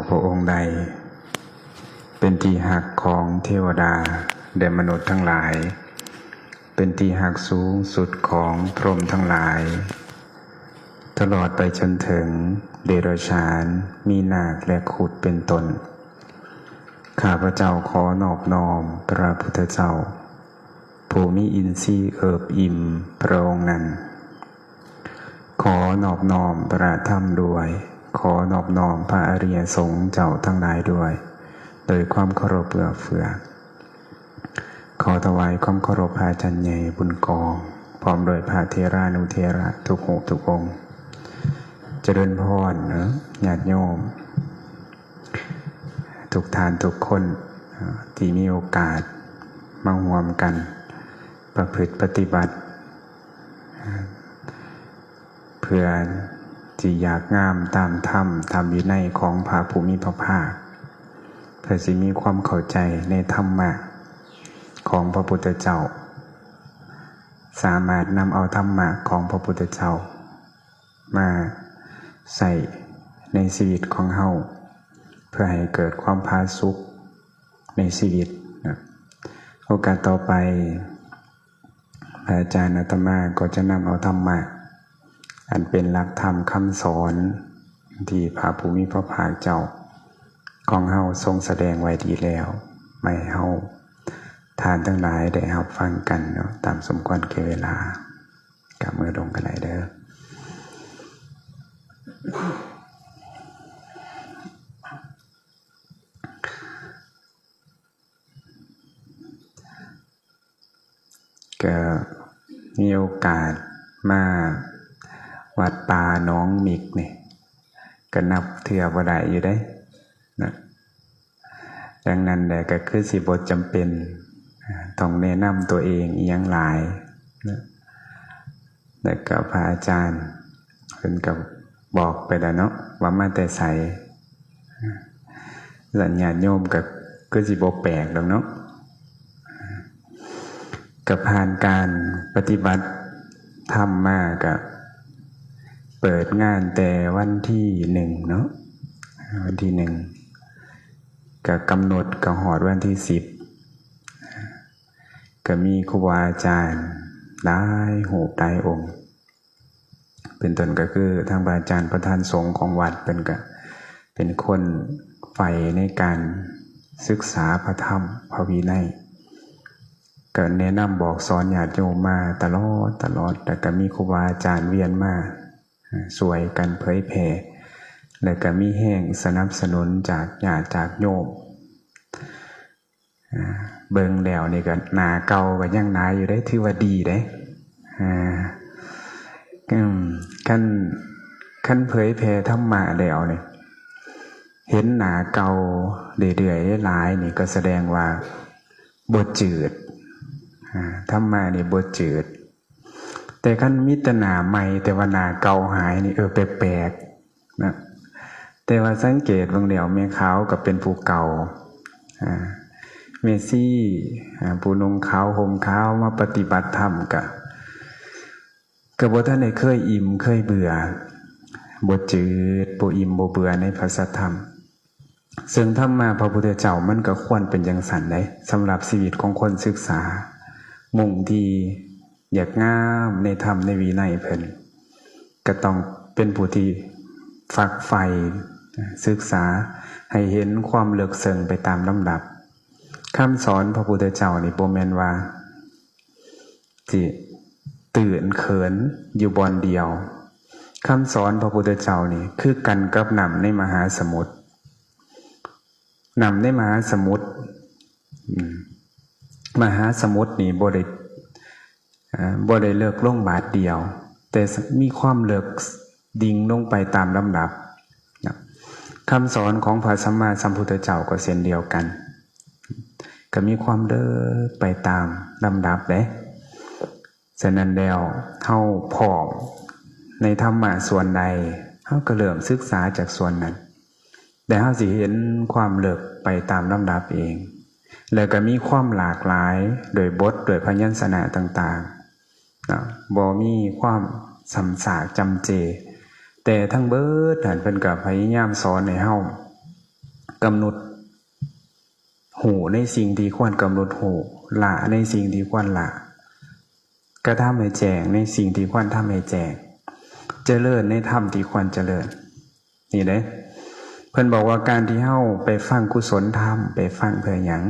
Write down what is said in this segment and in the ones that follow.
ພະອົງໃດເປັນທີ່ຮັກຂອງເທວະດາ ແລະ ມະນຸດທັງຫຼາຍ, ເປັນທີ່ຮັກສູງສຸດຂອງພົມທັງຫຼາຍ, ຕະຫຼອດໄປຈົນເຖິງເດຍລະສານ, ມີນາກ ແລະ ຄຸດເປັນຕົ້ນ. ຂ້າພະເຈົ້າຂໍນອບນ້ອມພະພຸດທະເຈົ້າ ຜູ້ມີອິນຊີເອີບອີ່ມພະອົງນັ້ນ. ຂໍນອບນ້ອມພະທຳດ້ວຍ, ຂໍນອບນ້ອມພະອະລິຍສົງເຈົ້າທັງຫຼາຍດ້ວຍ, ໂດຍຄວາມເຄົາລົບເອື້ອເຟື້ອ. ຂໍຖວາຍຄວາມເຄົາລົບພະອາຈານໃຫຍ່ບຸນກອງ ພ້ອມດ້ວຍພະເຖລານຸເຖລະທຸກຮູບທຸກອົງ. ຈະເລີນພອນເນາະ ຍາດໂຍມ ທຸກທ່ານທຸກຄົນ ທີ່ມີໂອກາດມາຮ່ວມກັນປະພຶດປະຕິບັດ ເພື່ອທີ່ຢາກງາມຕາມທຳ ຕາມວິໄນຂອງພະຜູ້ມີພະພາກ, ເພື່ອຊິມີຄວາມເຂົ້າໃຈໃນທຳມະຂອງພະພຸດທະເຈົ້າ, ສາມາດນຳເອົາທຳມະຂອງພະພຸດທະເຈົ້າ ມາໃຊ້ໃນຊີວິດຂອງເຮົາ ເພື່ອໃຫ້ເກີດຄວາມຜາສຸກໃນຊີວິດນະ. ໂອກາດຕໍ່ໄປ ພະອາຈານອາດຕະມາກໍຈະນຳເອົາທຳມະ ອັນເປັນຫຼັກທຳຄຳສອນ ທີ່ພະຜູ້ມີພະພາກເຈົ້າຂອງເຮົາຊົງສະແດງໄວ້ດີແລ້ວ ມາໃຫ້ເຮົາທ່ານທັງຫຼາຍໄດ້ຮັບຟັງກັນເນາະ ຕາມສົມຄວນແກ່ເວລາ. ກະມືລົງກັນໄດ້ເດີ. ກະມີໂອກາດມາວັດປ່າໜອງມິກນີ້ ກະນັບເທື່ອບໍ່ໄດ້ຢູ່ເດ້ນະ. ດັ່ງນັ້ນແຫຼະ ກໍຄືຊິບໍ່ຈຳເປັນ ອາ ຕ້ອງແນະນຳຕົວເອງອີ່ຫຍັງຫຼາຍນະ. ແລ້ວກໍພະອາຈານເພິ່ນກໍບອກໄປແລ້ວເນາະ ວ່າມາແຕ່ໃສ. ຊັ້ນຍາດໂຍມກໍຄືຊິບໍ່ແປກດອກເນາະ. ກໍຜ່ານການປະຕິບັດທຳມາ ກໍເປີດງານແຕ່ວັນທີໜຶ່ງເນາະ ວັນທີໜຶ່ງ ກະກຳນົດກະຮອດວັນທີສິບ ກະມີຄູບາອາຈານຫຼາຍຮູບຫຼາຍອົງ ເປັນຕົ້ນກະຄືທາງພະອາຈານປະທານສົງຂອງວັດ ເພິ່ນກະເປັນຄົນໃຝ່ໃນການສຶກສາພະທຳພະວິໄນ ກະແນະນຳບອກສອນຍາດໂຍມມາຕະຫຼອດ ຕະຫຼອດ ແລ້ວກະມີຄູບາອາຈານວຽນມາ ຊ່ວຍກັນເຜີຍແຜ່ ແລ້ວກະມີແຮງສະໜັບສະໜູນຈາກຍາດຈາກໂຍມ. ເບິ່ງແລ້ວນີ້ກະໜ້າເກົ່າກະຍັງໜ້າຢູ່ເດ້ ຖືວ່າດີເດ້. ອາ ອືມ ຄັນ ຄັນເຜີຍແຜ່ທຳມະແລ້ວນີ້ ເຫັນໜ້າເກົ່າເລື້ອຍໆຫຼາຍໆນີ້ ກໍສະແດງວ່າບໍ່ຈືດ. ອາ ທຳມະນີ້ບໍ່ຈືດ. ແຕ່ຄັນມີແຕ່ໜ້າໃໝ່ ແຕ່ວ່າໜ້າເກົ່າຫາຍນີ້ ເອີ ແປກໆນະ. ແຕ່ວ່າສັງເກດເບິ່ງແລ້ວ ແມ່ຂາວກໍເປັນຜູ້ເກົ່າ ອາ ແມ່ຊີ ອາ ຜູ້ນຸ່ງຂາວຫົ່ມຂາວມາປະຕິບັດທຳ ກະ ກໍບໍ່ທັນໄດ້ເຄີຍອີ່ມເຄີຍເບື່ອ ບໍ່ຈືດ ບໍ່ອີ່ມບໍ່ເບື່ອໃນພະສັດທຳ. ເຊິ່ງທຳມະພະພຸດທະເຈົ້າມັນກໍຄວນເປັນຈັ່ງຊັ້ນເດ້ ສຳລັບຊີວິດຂອງຄົນສຶກສາ ມຸ່ງທີ່ຢາກງາມໃນທຳໃນວິໄນເພິ່ນ ກໍຕ້ອງເປັນຜູ້ທີ່ຝັກໃຝ່ສຶກສາໃຫ້ເຫັນຄວາມເລິກເຊິ່ງໄປຕາມລຳດັບ. ຄຳສອນພະພຸດທະເຈົ້ານີ້ບໍ່ແມ່ນວ່າ ທີ່ຕື່ນເຂີນຢູ່ບ່ອນດຽວ. ຄຳສອນພະພຸດທະເຈົ້ານີ້ຄືກັນກັບນ້ຳໃນມະຫາສະໝຸດ. ນ້ຳໃນມະຫາສະໝຸດ ອາ ມະຫາສະໝຸດນີ້ບໍ່ໄດ້ ອາ ບໍ່ໄດ້ເລິກລົງບາດດຽວ ແຕ່ມີຄວາມເລິກ ດິ່ງລົງໄປຕາມລຳດັບນະ. ຄຳສອນຂອງພະສຳມາສຳພຸດທະເຈົ້າກໍເຊັ່ນດຽວກັນ ກໍມີຄວາມເລິກໄປຕາມລຳດັບເດ້. ສະນັ້ນແລ້ວ ເຮົາພ້ອມໃນທຳມະສ່ວນໃດ ເຮົາກໍເລີ່ມສຶກສາຈາກສ່ວນນັ້ນ ແລ້ວເຮົາຊິເຫັນຄວາມເລິກໄປຕາມລຳດັບເອງ ແລ້ວກໍມີຄວາມຫຼາກຫຼາຍໂດຍບົດ ໂດຍພະຍັນຊະນະຕ່າງໆ ເນາະ ບໍ່ມີຄວາມຊ້ຳຊາກຈຳເຈ. ແຕ່ທັງເບິດຫັ້ນ ເພິ່ນກໍພະຍາຍາມສອນໃຫ້ເຮົາ ກຳນົດຮູ້ໃນສິ່ງທີ່ຄວນກຳນົດຮູ້, ລະໃນສິ່ງທີ່ຄວນລະ, ກະທຳໃຫ້ແຈ້ງໃນສິ່ງທີ່ຄວນທຳໃຫ້ແຈ້ງ, ຈະເລີນໃນທຳທີ່ຄວນຈະເລີນ. ນີ້ເດ້ ເພິ່ນບອກວ່າການທີ່ເຮົາໄປຟັງກຸສົນທຳ ໄປຟັງເພື່ອຫຍັງ?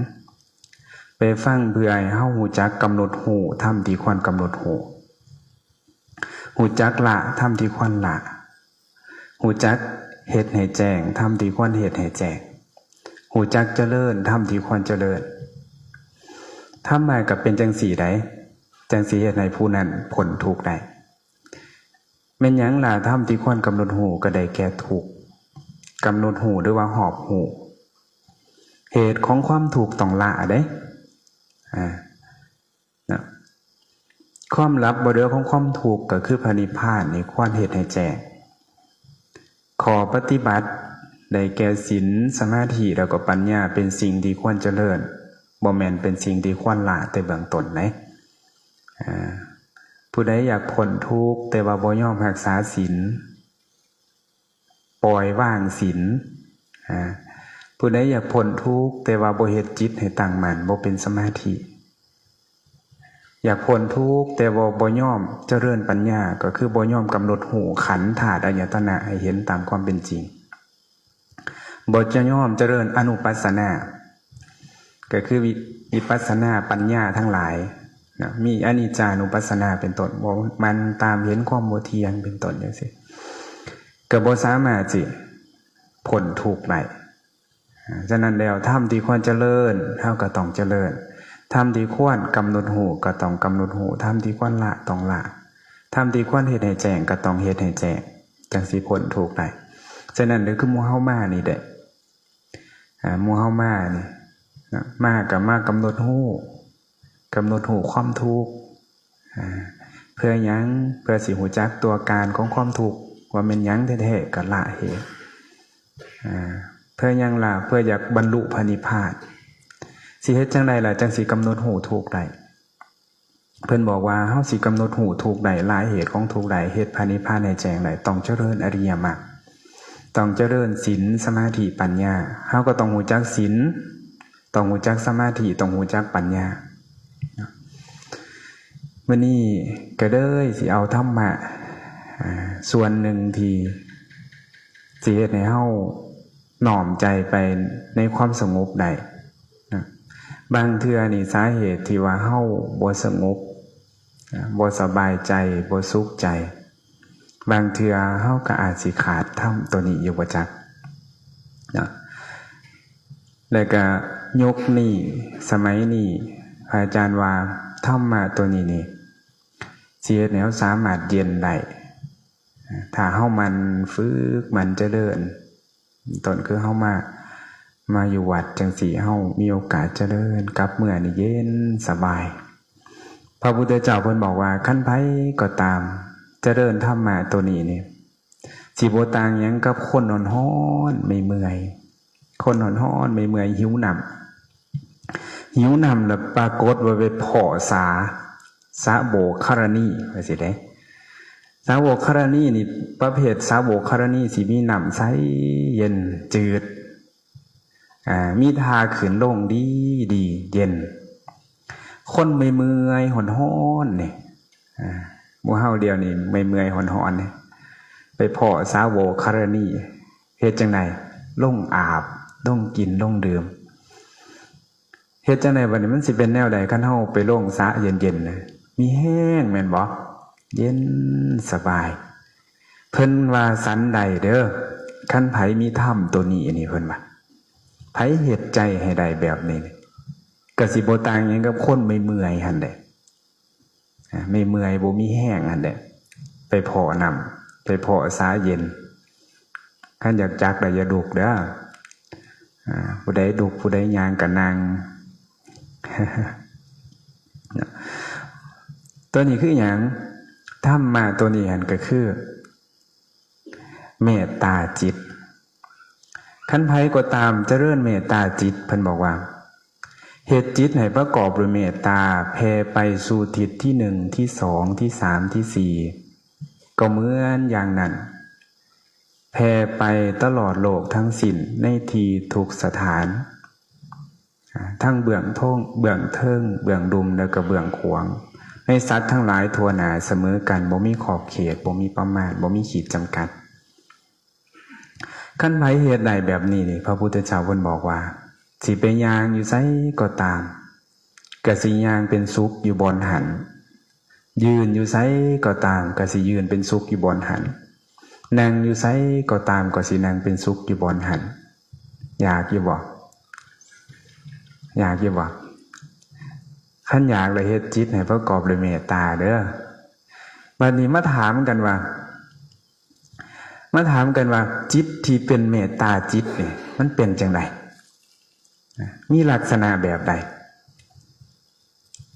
ໄປຟັງເພື່ອໃຫ້ເຮົາຮູ້ຈັກກຳນົດຮູ້ທຳທີ່ຄວນກຳນົດຮູ້, ຮູ້ຈັກລະທຳທີ່ຄວນລະ, ຮູ້ຈັກເຮັດໃຫ້ແຈ້ງທຳທີ່ຄວນເຮັດໃຫ້ແຈ້ງ, ຮູ້ຈັກຈະເລີນທຳທີ່ຄວນຈະເລີນ. ທຳມະກະເປັນຈັ່ງຊີ້ໃດ໋, ຈັ່ງຊິເຮັດໃຫ້ຜູ້ນັ້ນພົ້ນທຸກໄດ້. ແມ່ນຫຍັງລະ? ທຳທີ່ຄວນກຳນົດຮູ້ກໍໄດ້ແກ່ທຸກ, ກຳນົດຮູ້ ຫຼືວ່າຮອບຮູ້. ເຫດຂອງຄວາມທຸກຕ້ອງລະເດ້ ອາ ນະ ຄວາມລັບບໍ່ເຫຼືອຂອງຄວາມທຸກກໍຄືພະນິບພານນີ້ຄວນເຮັດໃຫ້ແຈ້ງ. ຂໍ້ປະຕິບັດໄດ້ແກ່ສິນ, ສະມາທິ ແລ້ວກໍປັນຍາ ເປັນສິ່ງທີ່ຄວນຈະເລີນ, ບໍ່ແມ່ນເປັນສິ່ງທີ່ຄວນລະແຕ່ເບື້ອງຕົ້ນເດ້. ອາ ຜູ້ໃດຢາກພົ້ນທຸກແຕ່ວ່າບໍ່ຍອມຮັກສາສິນ, ປ່ອຍວາງສິນ. ອາ ຜູ້ໃດຢາກພົ້ນທຸກແຕ່ວ່າບໍ່ເຮັດຈິດໃຫ້ຕັ້ງໝັ້ນ, ບໍ່ເປັນສະມາທິ. ຢາກພົ້ນທຸກແຕ່ວ່າບໍ່ຍອມຈະເລີນປັນຍາ, ກໍຄືບໍ່ຍອມກຳນົດຮູ້ຂັນທາດອາຍະຕະນະໃຫ້ເຫັນຕາມຄວາມເປັນຈິງ. ບໍ່ຈະຍອມຈະເລີນອະນຸປັດສະນາ, ກໍຄືວິ ວິປັດສະນາປັນຍາທັງຫຼາຍນະ, ມີອະນິດຈານຸປັດສະນາເປັນຕົ້ນ, ບໍ່ໝັ່ນຕາມເຫັນຄວາມບໍ່ທ່ຽງເປັນຕົ້ນ ຈັ່ງຊີ້ ກໍບໍ່ສາມາດຊິພົ້ນທຸກໄດ້. ອາ ສະນັ້ນແລ້ວ ທຳທີ່ຄວນຈະເລີນ ເຮົາກໍຕ້ອງຈະເລີນ, ທຳທີ່ຄວນກຳນົດຮູ້ກໍຕ້ອງກຳນົດຮູ້, ທຳທີ່ຄວນລະຕ້ອງລະ, ທຳທີ່ຄວນເຮັດໃຫ້ແຈ້ງກໍຕ້ອງເຮັດໃຫ້ແຈ້ງ, ຈັ່ງຊິພົ້ນທຸກໄດ້. ສະນັ້ນເດີ ຄືໝູ່ເຮົາມານີ້ແຫຼະ ອາ ໝູ່ເຮົາມານີ້ນະ ມາກໍມາກຳນົດຮູ້, ກຳນົດຮູ້ຄວາມທຸກ. ອາ ເພື່ອຫຍັງ? ເພື່ອຊິຮູ້ຈັກຕົວການຂອງຄວາມທຸກ ວ່າແມ່ນຫຍັງແທ້ໆ ກໍລະເຫດ. ອາ ເພື່ອຫຍັງລະ? ເພື່ອຢາກບັນລຸພະນິບພານ. ຊິເຮັດຈັ່ງໃດລະ ຈັ່ງຊິກຳນົດຮູ້ທຸກໄດ້? ເພິ່ນບອກວ່າ ເຮົາຊິກຳນົດຮູ້ທຸກໄດ້, ລະເຫດຂອງທຸກໄດ້, ເຮັດພະນິບພານໃຫ້ແຈ້ງໄດ້, ຕ້ອງຈະເລີນອະລິຍະມັກ, ຕ້ອງຈະເລີນສິນ, ສະມາທິ, ປັນຍາ. ເຮົາກໍຕ້ອງຮູ້ຈັກສິນ, ຕ້ອງຮູ້ຈັກສະມາທິ, ຕ້ອງຮູ້ຈັກປັນຍາ. ມື້ນີ້ກໍເລີຍຊິເອົາທຳມະ ອາ ສ່ວນໜຶ່ງທີ່ຊິເຮັດໃຫ້ເຮົານ້ອມໃຈໄປໃນຄວາມສະຫງົບໄດ້ນະ. ບາງເທື່ອນີ້ສາເຫດທີ່ວ່າເຮົາບໍ່ສະຫງົບ, ອາ ບໍ່ສະບາຍໃຈ, ບໍ່ສຸກໃຈ, ບາງເທື່ອເຮົາກໍອາດຊິຂາດທຳໂຕນີ້ຢູ່ບໍ່ຈັກນະ. ແລ້ວກະຍຸກນີ້ ສະໄໝນີ້ ພະອາຈານວ່າທຳມະໂຕນີ້ນີ້ ຊິເຮັດໃຫ້ເຮົາສາມາດເຢັນໄດ້ ຖ້າເຮົາໝັ່ນຝຶກ ໝັ່ນຈະເລີນ. ຕົ້ນຄືເຮົາມາ ມາຢູ່ວັດຈັ່ງຊີ້ ເຮົາມີໂອກາດຈະເລີນ, ກັບເມືອນີ້ເຢັນສະບາຍ. ພະພຸດທະເຈົ້າເພິ່ນບອກວ່າ ຄັນໃຜກໍຕາມຈະເລີນທຳມະໂຕນີ້ນີ້ ຊິບໍ່ຕ່າງຫຍັງກັບຄົນຮ້ອນໆ ເມື່ອຍໆ, ຄົນຮ້ອນໆ ເມື່ອຍໆ ຫິວນ້ຳ, ຫິວນ້ຳ ແລ້ວປາກົດວ່າໄປພໍ້ສາ ສາໂບກຄະລະນີ ວ່າຊີ້ເດ້. ສາໂບກຄະລະນີນີ້ ປະເພດສາໂບກຄະລະນີຊິມີນ້ຳໃສ ເຢັນ ຈືດ ອາ ມີທ່າຂຶ້ນລົງດີ ດີ ເຢັນ. ຄົນເມື່ອຍໆ ຮ້ອນໆ ນີ້ ອາ ໝູ່ເຮົາດຽວນີ້ເມື່ອຍໆ ຮ້ອນໆ ນີ້ ໄປພໍ້ສາໂບກຄະລະນີ ເຮັດຈັ່ງໃດ? ລົງອາບ ລົງກິນ ລົງດື່ມ. ເຮັດຈັ່ງໃດບັດນີ້? ມັນຊິເປັນແນວໃດ ຄັນເຮົາໄປລົງສະເຢັນໆ ນະ? ມີແຮງແມ່ນບໍ່? ເຢັນສະບາຍ. ເພິ່ນວ່າສັນໃດເດີ ຄັນໃຜມີທຳໂຕນີ້ນີ້ ເພິ່ນວ່າ ໃຜເຮັດໃຈໃຫ້ໄດ້ແບບນີ້ ກໍຊິບໍ່ຕ່າງຫຍັງກັບຄົນເມື່ອຍໆ ຫັ້ນແຫຼະ. ອາ ເມື່ອຍໆ ບໍ່ມີແຮງຫັ້ນແຫຼະ ໄປພໍ້ນ້ຳ ໄປພໍ້ສາເຢັນ. ຄັນຢາກຈັກລະຢ່າລຸກເດີ ອາ ຜູ້ໃດລຸກ ຜູ້ໃດຍ່າງກໍນັ່ງ. ໂຕນີ້ຄືຫຍັງ? ທຳມະໂຕນີ້ຫັ້ນກໍຄືເມດຕາຈິດ. ຄັນໃຜກໍຕາມຈະເລີນເມດຕາຈິດ ເພິ່ນບອກວ່າ ເຮັດຈິດໃຫ້ປະກອບດ້ວຍເມດຕາ ແຜ່ໄປສູ່ທິດທີໜຶ່ງ ທີສອງ ທີສາມ ທີສີ່ ກໍເໝືອນຢ່າງນັ້ນ. ແຜ່ໄປຕະຫຼອດໂລກທັງສິ້ນ ໃນທີ່ທຸກສະຖານ ອາ ທັງເບື້ອງໂທງ ເບື້ອງເທິງ ເບື້ອງລຸ່ມ ແລະກໍເບື້ອງຂວາງ ໃນສັດທັງຫຼາຍທົ່ວໜ້າສະເໝີກັນ ບໍ່ມີຂອບເຂດ ບໍ່ມີປະມານ ບໍ່ມີຂີດຈຳກັດ. ຄັນໃຜເຮັດໄດ້ແບບນີ້ນີ້ ພະພຸດທະເຈົ້າເພິ່ນບອກວ່າ ຊິໄປຍ່າງຢູ່ໃສກໍຕາມ ກະຊິຍ່າງເປັນສຸກຢູ່ບ່ອນຫັ້ນ, ຢືນຢູ່ໃສກໍຕາມ ກະຊິຢືນເປັນສຸກຢູ່ບ່ອນຫັ້ນ, ນັ່ງຢູ່ໃສກໍຕາມ ກໍຊິນັ່ງເປັນສຸກຢູ່ບ່ອນຫັ້ນ. ຢາກຢູ່ບໍ່? ຢາກຢູ່ບໍ່? ຄັນຢາກແລ້ວເຮັດຈິດໃຫ້ປະກອບດ້ວຍເມດຕາເດີ້. ບັດນີ້ມາຖາມກັນວ່າ ມາຖາມກັນວ່າ ຈິດທີ່ເປັນເມດຕາຈິດນີ້ ມັນເປັນຈັ່ງໃດ? ມີລັກສະນະແບບໃດ?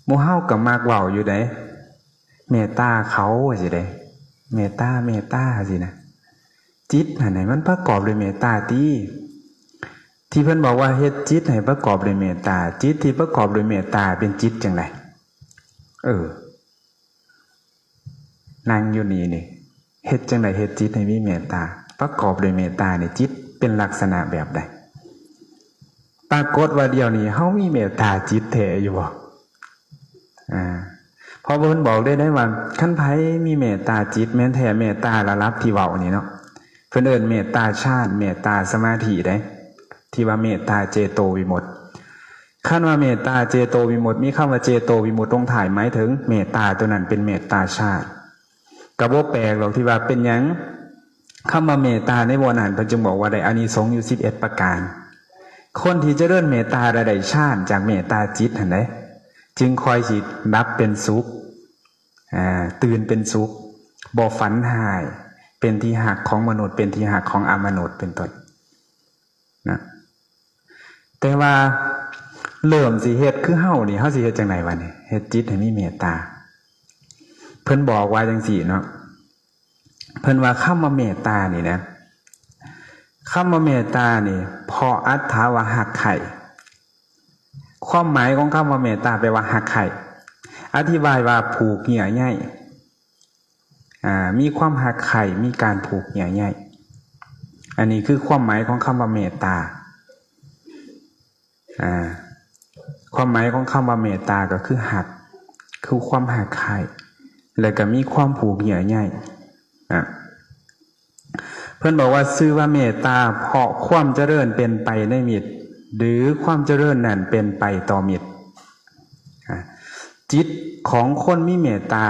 ໝູ່ເຮົາກໍມັກເວົ້າຢູ່ເດ້ ເມດຕາເຂົາ ວ່າຊີ້ເດ້ ເມດຕາ ເມດຕາ ວ່າຊີ້ນະ. ຈິດຫັ້ນໃຫ້ມັນປະກອບດ້ວຍເມດຕາຕິ. ທີ່ເພິ່ນບອກວ່າເຮັດຈິດໃຫ້ປະກອບດ້ວຍເມດຕາ, ຈິດທີ່ປະກອບດ້ວຍເມດຕາເປັນຈິດຈັ່ງໃດ? ເອີ ນັ່ງຢູ່ນີ້ນີ້ ເຮັດຈັ່ງໃດເຮັດຈິດໃຫ້ມີເມດຕາ ປະກອບດ້ວຍເມດຕານີ້ ຈິດເປັນລັກສະນະແບບໃດ? ປາກົດວ່າດຽວນີ້ເຮົາມີເມດຕາຈິດແທ້ຢູ່ບໍ່? ອາ ເພາະວ່າເພິ່ນບອກໄດ້ ໄດ້ວ່າ ຄັນໃຜມີເມດຕາຈິດແມ່ນແທ້ ເມດຕາລະດັບທີ່ເວົ້ານີ້ເນາະ ເພິ່ນເອີ້ນເມດຕາຊານ ເມດຕາສະມາທິເດ້ ທີ່ວ່າເມດຕາເຈໂຕວິມຸດ. ຄັນວ່າເມດຕາເຈໂຕວິມຸດ ມີຄຳວ່າເຈໂຕວິມຸດລົງທ້າຍ ໝາຍເຖິງເມດຕາຕົວນັ້ນເປັນເມດຕາຊານ. ກໍບໍ່ແປກດອກທີ່ວ່າເປັນຫຍັງຄຳວ່າເມດຕາໃນບ່ອນນັ້ນ ເພິ່ນຈຶ່ງບອກວ່າໄດ້ອານິສົງຢູ່ສິບເອັດປະການ. ຄົນທີ່ຈະເລີນເມດຕາໄດ້ ໄດ້ຊານຈາກເມດຕາຈິດຫັ້ນເດ້ ຈຶ່ງຄ່ອຍຊິດັບເປັນສຸກ ອາ ຕື່ນເປັນສຸກ ບໍ່ຝັນຮ້າຍ ເປັນທີ່ຮັກຂອງມະນຸດ ເປັນທີ່ຮັກຂອງອະມະນຸດ ເປັນຕົ້ນນະ. ແຕ່ວ່າເລີ່ມຊິເຮັດຄືເຮົານີ້ ເຮົາຊິເຮັດຈັ່ງໃດວະນີ້? ເຮັດຈິດໃຫ້ມີເມດຕາ. ເພິ່ນບອກວ່າຈັ່ງຊີ້ເນາະ ເພິ່ນວ່າຄຳວ່າເມດຕານີ້ນະ ຄຳວ່າເມດຕານີ້ ເພາະອັດຖະວ່າຮັກໃຄ່ ຄວາມໝາຍຂອງຄຳວ່າເມດຕາແປວ່າຮັກໃຄ່ ອະທິບາຍວ່າຜູກເຍື່ອໃຍ ອາ ມີຄວາມຮັກໃຄ່ ມີການຜູກເຍື່ອໃຍ. ອັນນີ້ຄືຄວາມໝາຍຂອງຄຳວ່າເມດຕາ. ອາ ຄວາມໝາຍຂອງຄຳວ່າເມດຕາກໍຄືຮັກ ຄືຄວາມຮັກໃຄ່ ແລ້ວກໍມີຄວາມຜູກເຍື່ອໃຍ. ອາ ເພິ່ນບອກວ່າ ຊື່ວ່າເມດຕາ ເພາະຄວາມຈະເລີນເປັນໄປໃນມິດ ຫຼື ຄວາມຈະເລີນນັ້ນເປັນໄປຕໍ່ມິດ. ອາ ຈິດຂອງຄົນມີເມດຕາ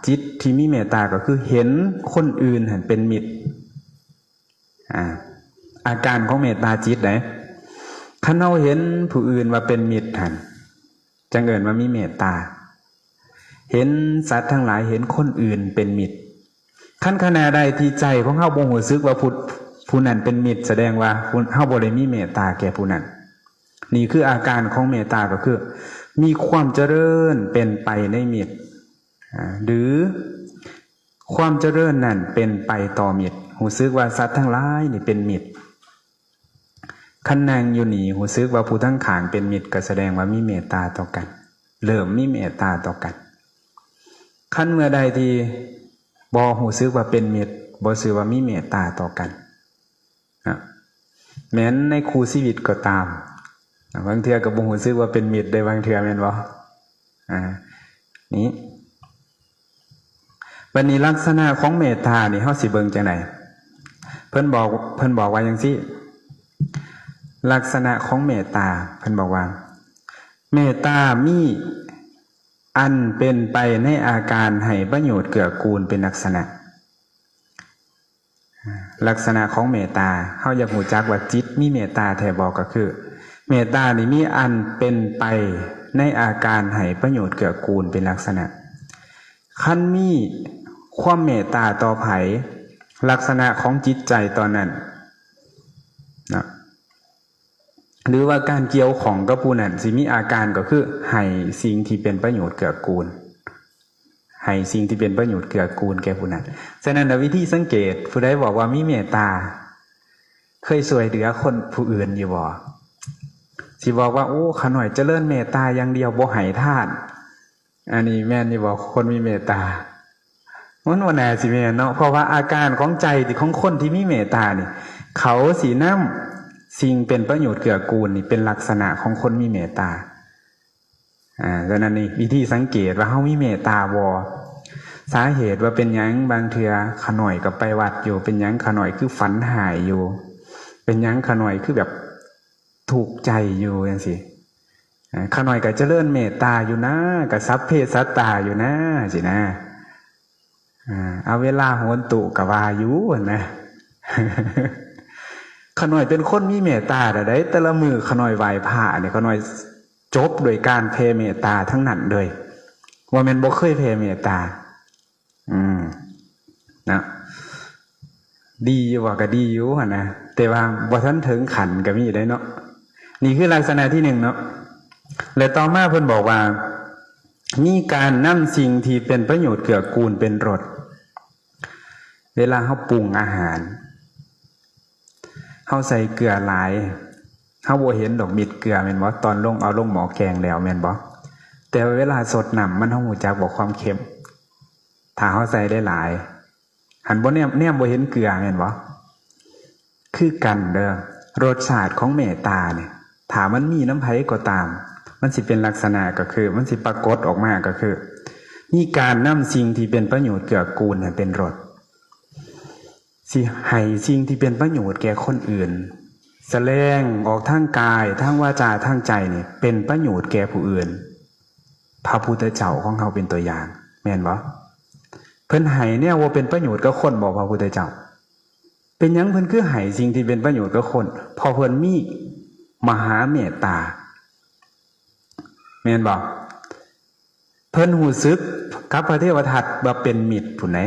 ຈິດທີ່ມີເມດຕາກໍຄືເຫັນຄົນອື່ນຫັ້ນເປັນມິດ. ອາ ອາການຂອງເມດຕາຈິດເດ້ ຄັນເຮົາເຫັນຜູ້ອື່ນວ່າເປັນມິດຫັ້ນ ຈັ່ງເອີ້ນວ່າມີເມດຕາ. ເຫັນສັດທັງຫຼາຍ ເຫັນຄົນອື່ນເປັນມິດ. ຄັນຂະນະໃດທີ່ໃຈຂອງເຮົາບໍ່ຮູ້ສຶກວ່າຜູ້ ຜູ້ນັ້ນເປັນມິດ ສະແດງວ່າຜູ້ ເຮົາບໍ່ໄດ້ມີເມດຕາແກ່ຜູ້ນັ້ນ. ນີ້ຄືອາການຂອງເມດຕາ ກໍຄືມີຄວາມຈະເລີນເປັນໄປໃນມິດ ອາ ຫຼື ຄວາມຈະເລີນນັ້ນເປັນໄປຕໍ່ມິດ. ຮູ້ສຶກວ່າສັດທັງຫຼາຍນີ້ເປັນມິດ. ຄັນນັ່ງຢູ່ນີ້ ຮູ້ສຶກວ່າຜູ້ທາງຂ້າງເປັນມິດ ກໍສະແດງວ່າມີເມດຕາຕໍ່ກັນ ເລີ່ມມີເມດຕາຕໍ່ກັນ. ຄັນເມື່ອໃດທີ່ບໍ່ຮູ້ສຶກວ່າເປັນມິດ ບໍ່ຊື່ວ່າມີເມດຕາຕໍ່ກັນ. ນະ ແມ່ນໃນຄູ່ຊີວິດກໍຕາມ ນະ ບາງເທື່ອກໍບໍ່ຮູ້ສຶກວ່າເປັນມິດໄດ້ ບາງເທື່ອແມ່ນບໍ່? ອາ ນີ້ ບັດນີ້ລັກສະນະຂອງເມດຕານີ້ ເຮົາຊິເບິ່ງຈັ່ງໃດ? ເພິ່ນບອກ ເພິ່ນບອກວ່າຈັ່ງຊີ້ ລັກສະນະຂອງເມດຕາ ເພິ່ນບອກວ່າ ເມດຕາມີອັນເປັນໄປໃນອາການໃຫ້ປະໂຫຍດເກື້ອກູນເປັນລັກສະນະ. ລັກສະນະຂອງເມດຕາ ເຮົາຢາກຮູ້ຈັກວ່າຈິດມີເມດຕາແທ້ບໍ່ ກໍຄື ເມດຕານີ້ມີອັນເປັນໄປໃນອາການໃຫ້ປະໂຫຍດເກື້ອກູນເປັນລັກສະນະ. ຄັນມີຄວາມເມດຕາຕໍ່ໃຜ ລັກສະນະຂອງຈິດໃຈຕອນນັ້ນນະ ຫຼືວ່າການກ່ຽວຂ້ອງກັບຜູ້ນັ້ນ ຊິມີອາການກໍຄືໃຫ້ສິ່ງທີ່ເປັນປະໂຫຍດເກື້ອກູນ ໃຫ້ສິ່ງທີ່ເປັນປະໂຫຍດເກື້ອກູນແກ່ຜູ້ນັ້ນ. ສະນັ້ນ ວິທີສັງເກດ ຜູ້ໃດບອກວ່າມີເມດຕາ ເຄີຍຊ່ວຍເຫຼືອຄົນຜູ້ອື່ນຢູ່ບໍ່? ຊິບອກວ່າ ໂອ້ ຂ້ານ້ອຍຈະເລີນເມດຕາຢ່າງດຽວ ບໍ່ໃຫ້ທານ. ອັນນີ້ແມ່ນຢູ່ບໍ່ ຄົນມີເມດຕາ? มันบ่น่าสิแม่นเนาะ เพราะว่าอาการของใจที่ ของคนที่มีเมตตานี่ เขาสินำสิ่งเป็นประโยชน์เกื้อกูลนี่ เป็นลักษณะของคนมีเมตตา อ่า ฉะนั้นนี่ วิธีสังเกตว่าเฮามีเมตตาบ่ สาเหตุว่าเป็นหยังบางเทื่อข้าน้อยก็ไปวัดอยู่ เป็นหยังข้าน้อยคือฝันร้ายอยู่ เป็นหยังข้าน้อยคือแบบทุกข์ใจอยู่จั่งซี้ อ่า ข้าน้อยก็เจริญเมตตาอยู่นะ ก็สัพเพสัตตาอยู่นะ ซี้นะ อ่า อเวลาโหนตุก็ว่าอยู่หั้นนะ ข้าน้อยเป็นคนมีเมตตาเด้ แต่ละมื้อข้าน้อยไหว้พระนี่ ข้าน้อยจบโดยการแผ่เมตตาทั้งนั้นเลย บ่แม่นบ่เคยแผ่เมตตา อืม นะ ดีอยู่บ่ ก็ดีอยู่หั้นนะ แต่ว่าบ่ทันถึงขั้นก็มีได้เนาะ นี่คือลักษณะที่หนึ่งเนาะ และต่อมาเพิ่นบอกว่า มีการนำสิ่งที่เป็นประโยชน์เกื้อกูลเป็นรส เวลาเฮาปรุงอาหาร เฮาใส่เกลือหลาย เฮาบ่เห็นดอกเม็ดเกลือแม่นบ่ ตอนลง เอาลงหม้อแกงแล้วแม่นบ่ แต่เวลาซดน้ำมัน เฮารู้จักบ่ความเค็ม ถ้าเฮาใส่หลายๆ หั้นบ่แนม แนมบ่เห็นเกลือแม่นบ่ คือกันเด้อ รสชาติของเมตตานี่ ถ้ามันมีนำไผก็ตาม มันสิเป็นลักษณะก็คือ มันสิปรากฏออกมาก็คือ มีการนำสิ่งที่เป็นประโยชน์เกื้อกูลให้เป็นรส สิให้สิ่งที่เป็นประโยชน์แก่คนอื่น แสดงออกทางกาย ทางวาจา ทางใจนี่ เป็นประโยชน์แก่ผู้อื่น พระพุทธเจ้าของเฮาเป็นตัวอย่าง แม่นบ่ เพิ่นให้แนวบ่เป็นประโยชน์กับคนบ่ พระพุทธเจ้า เป็นหยังเพิ่นคือให้สิ่งที่เป็นประโยชน์กับคน เพราะเพิ่นมีมหาเมตตา แม่นบ่ เพิ่นรู้สึกกับพระเทวทัตว่าเป็นมิตรพู้นได๋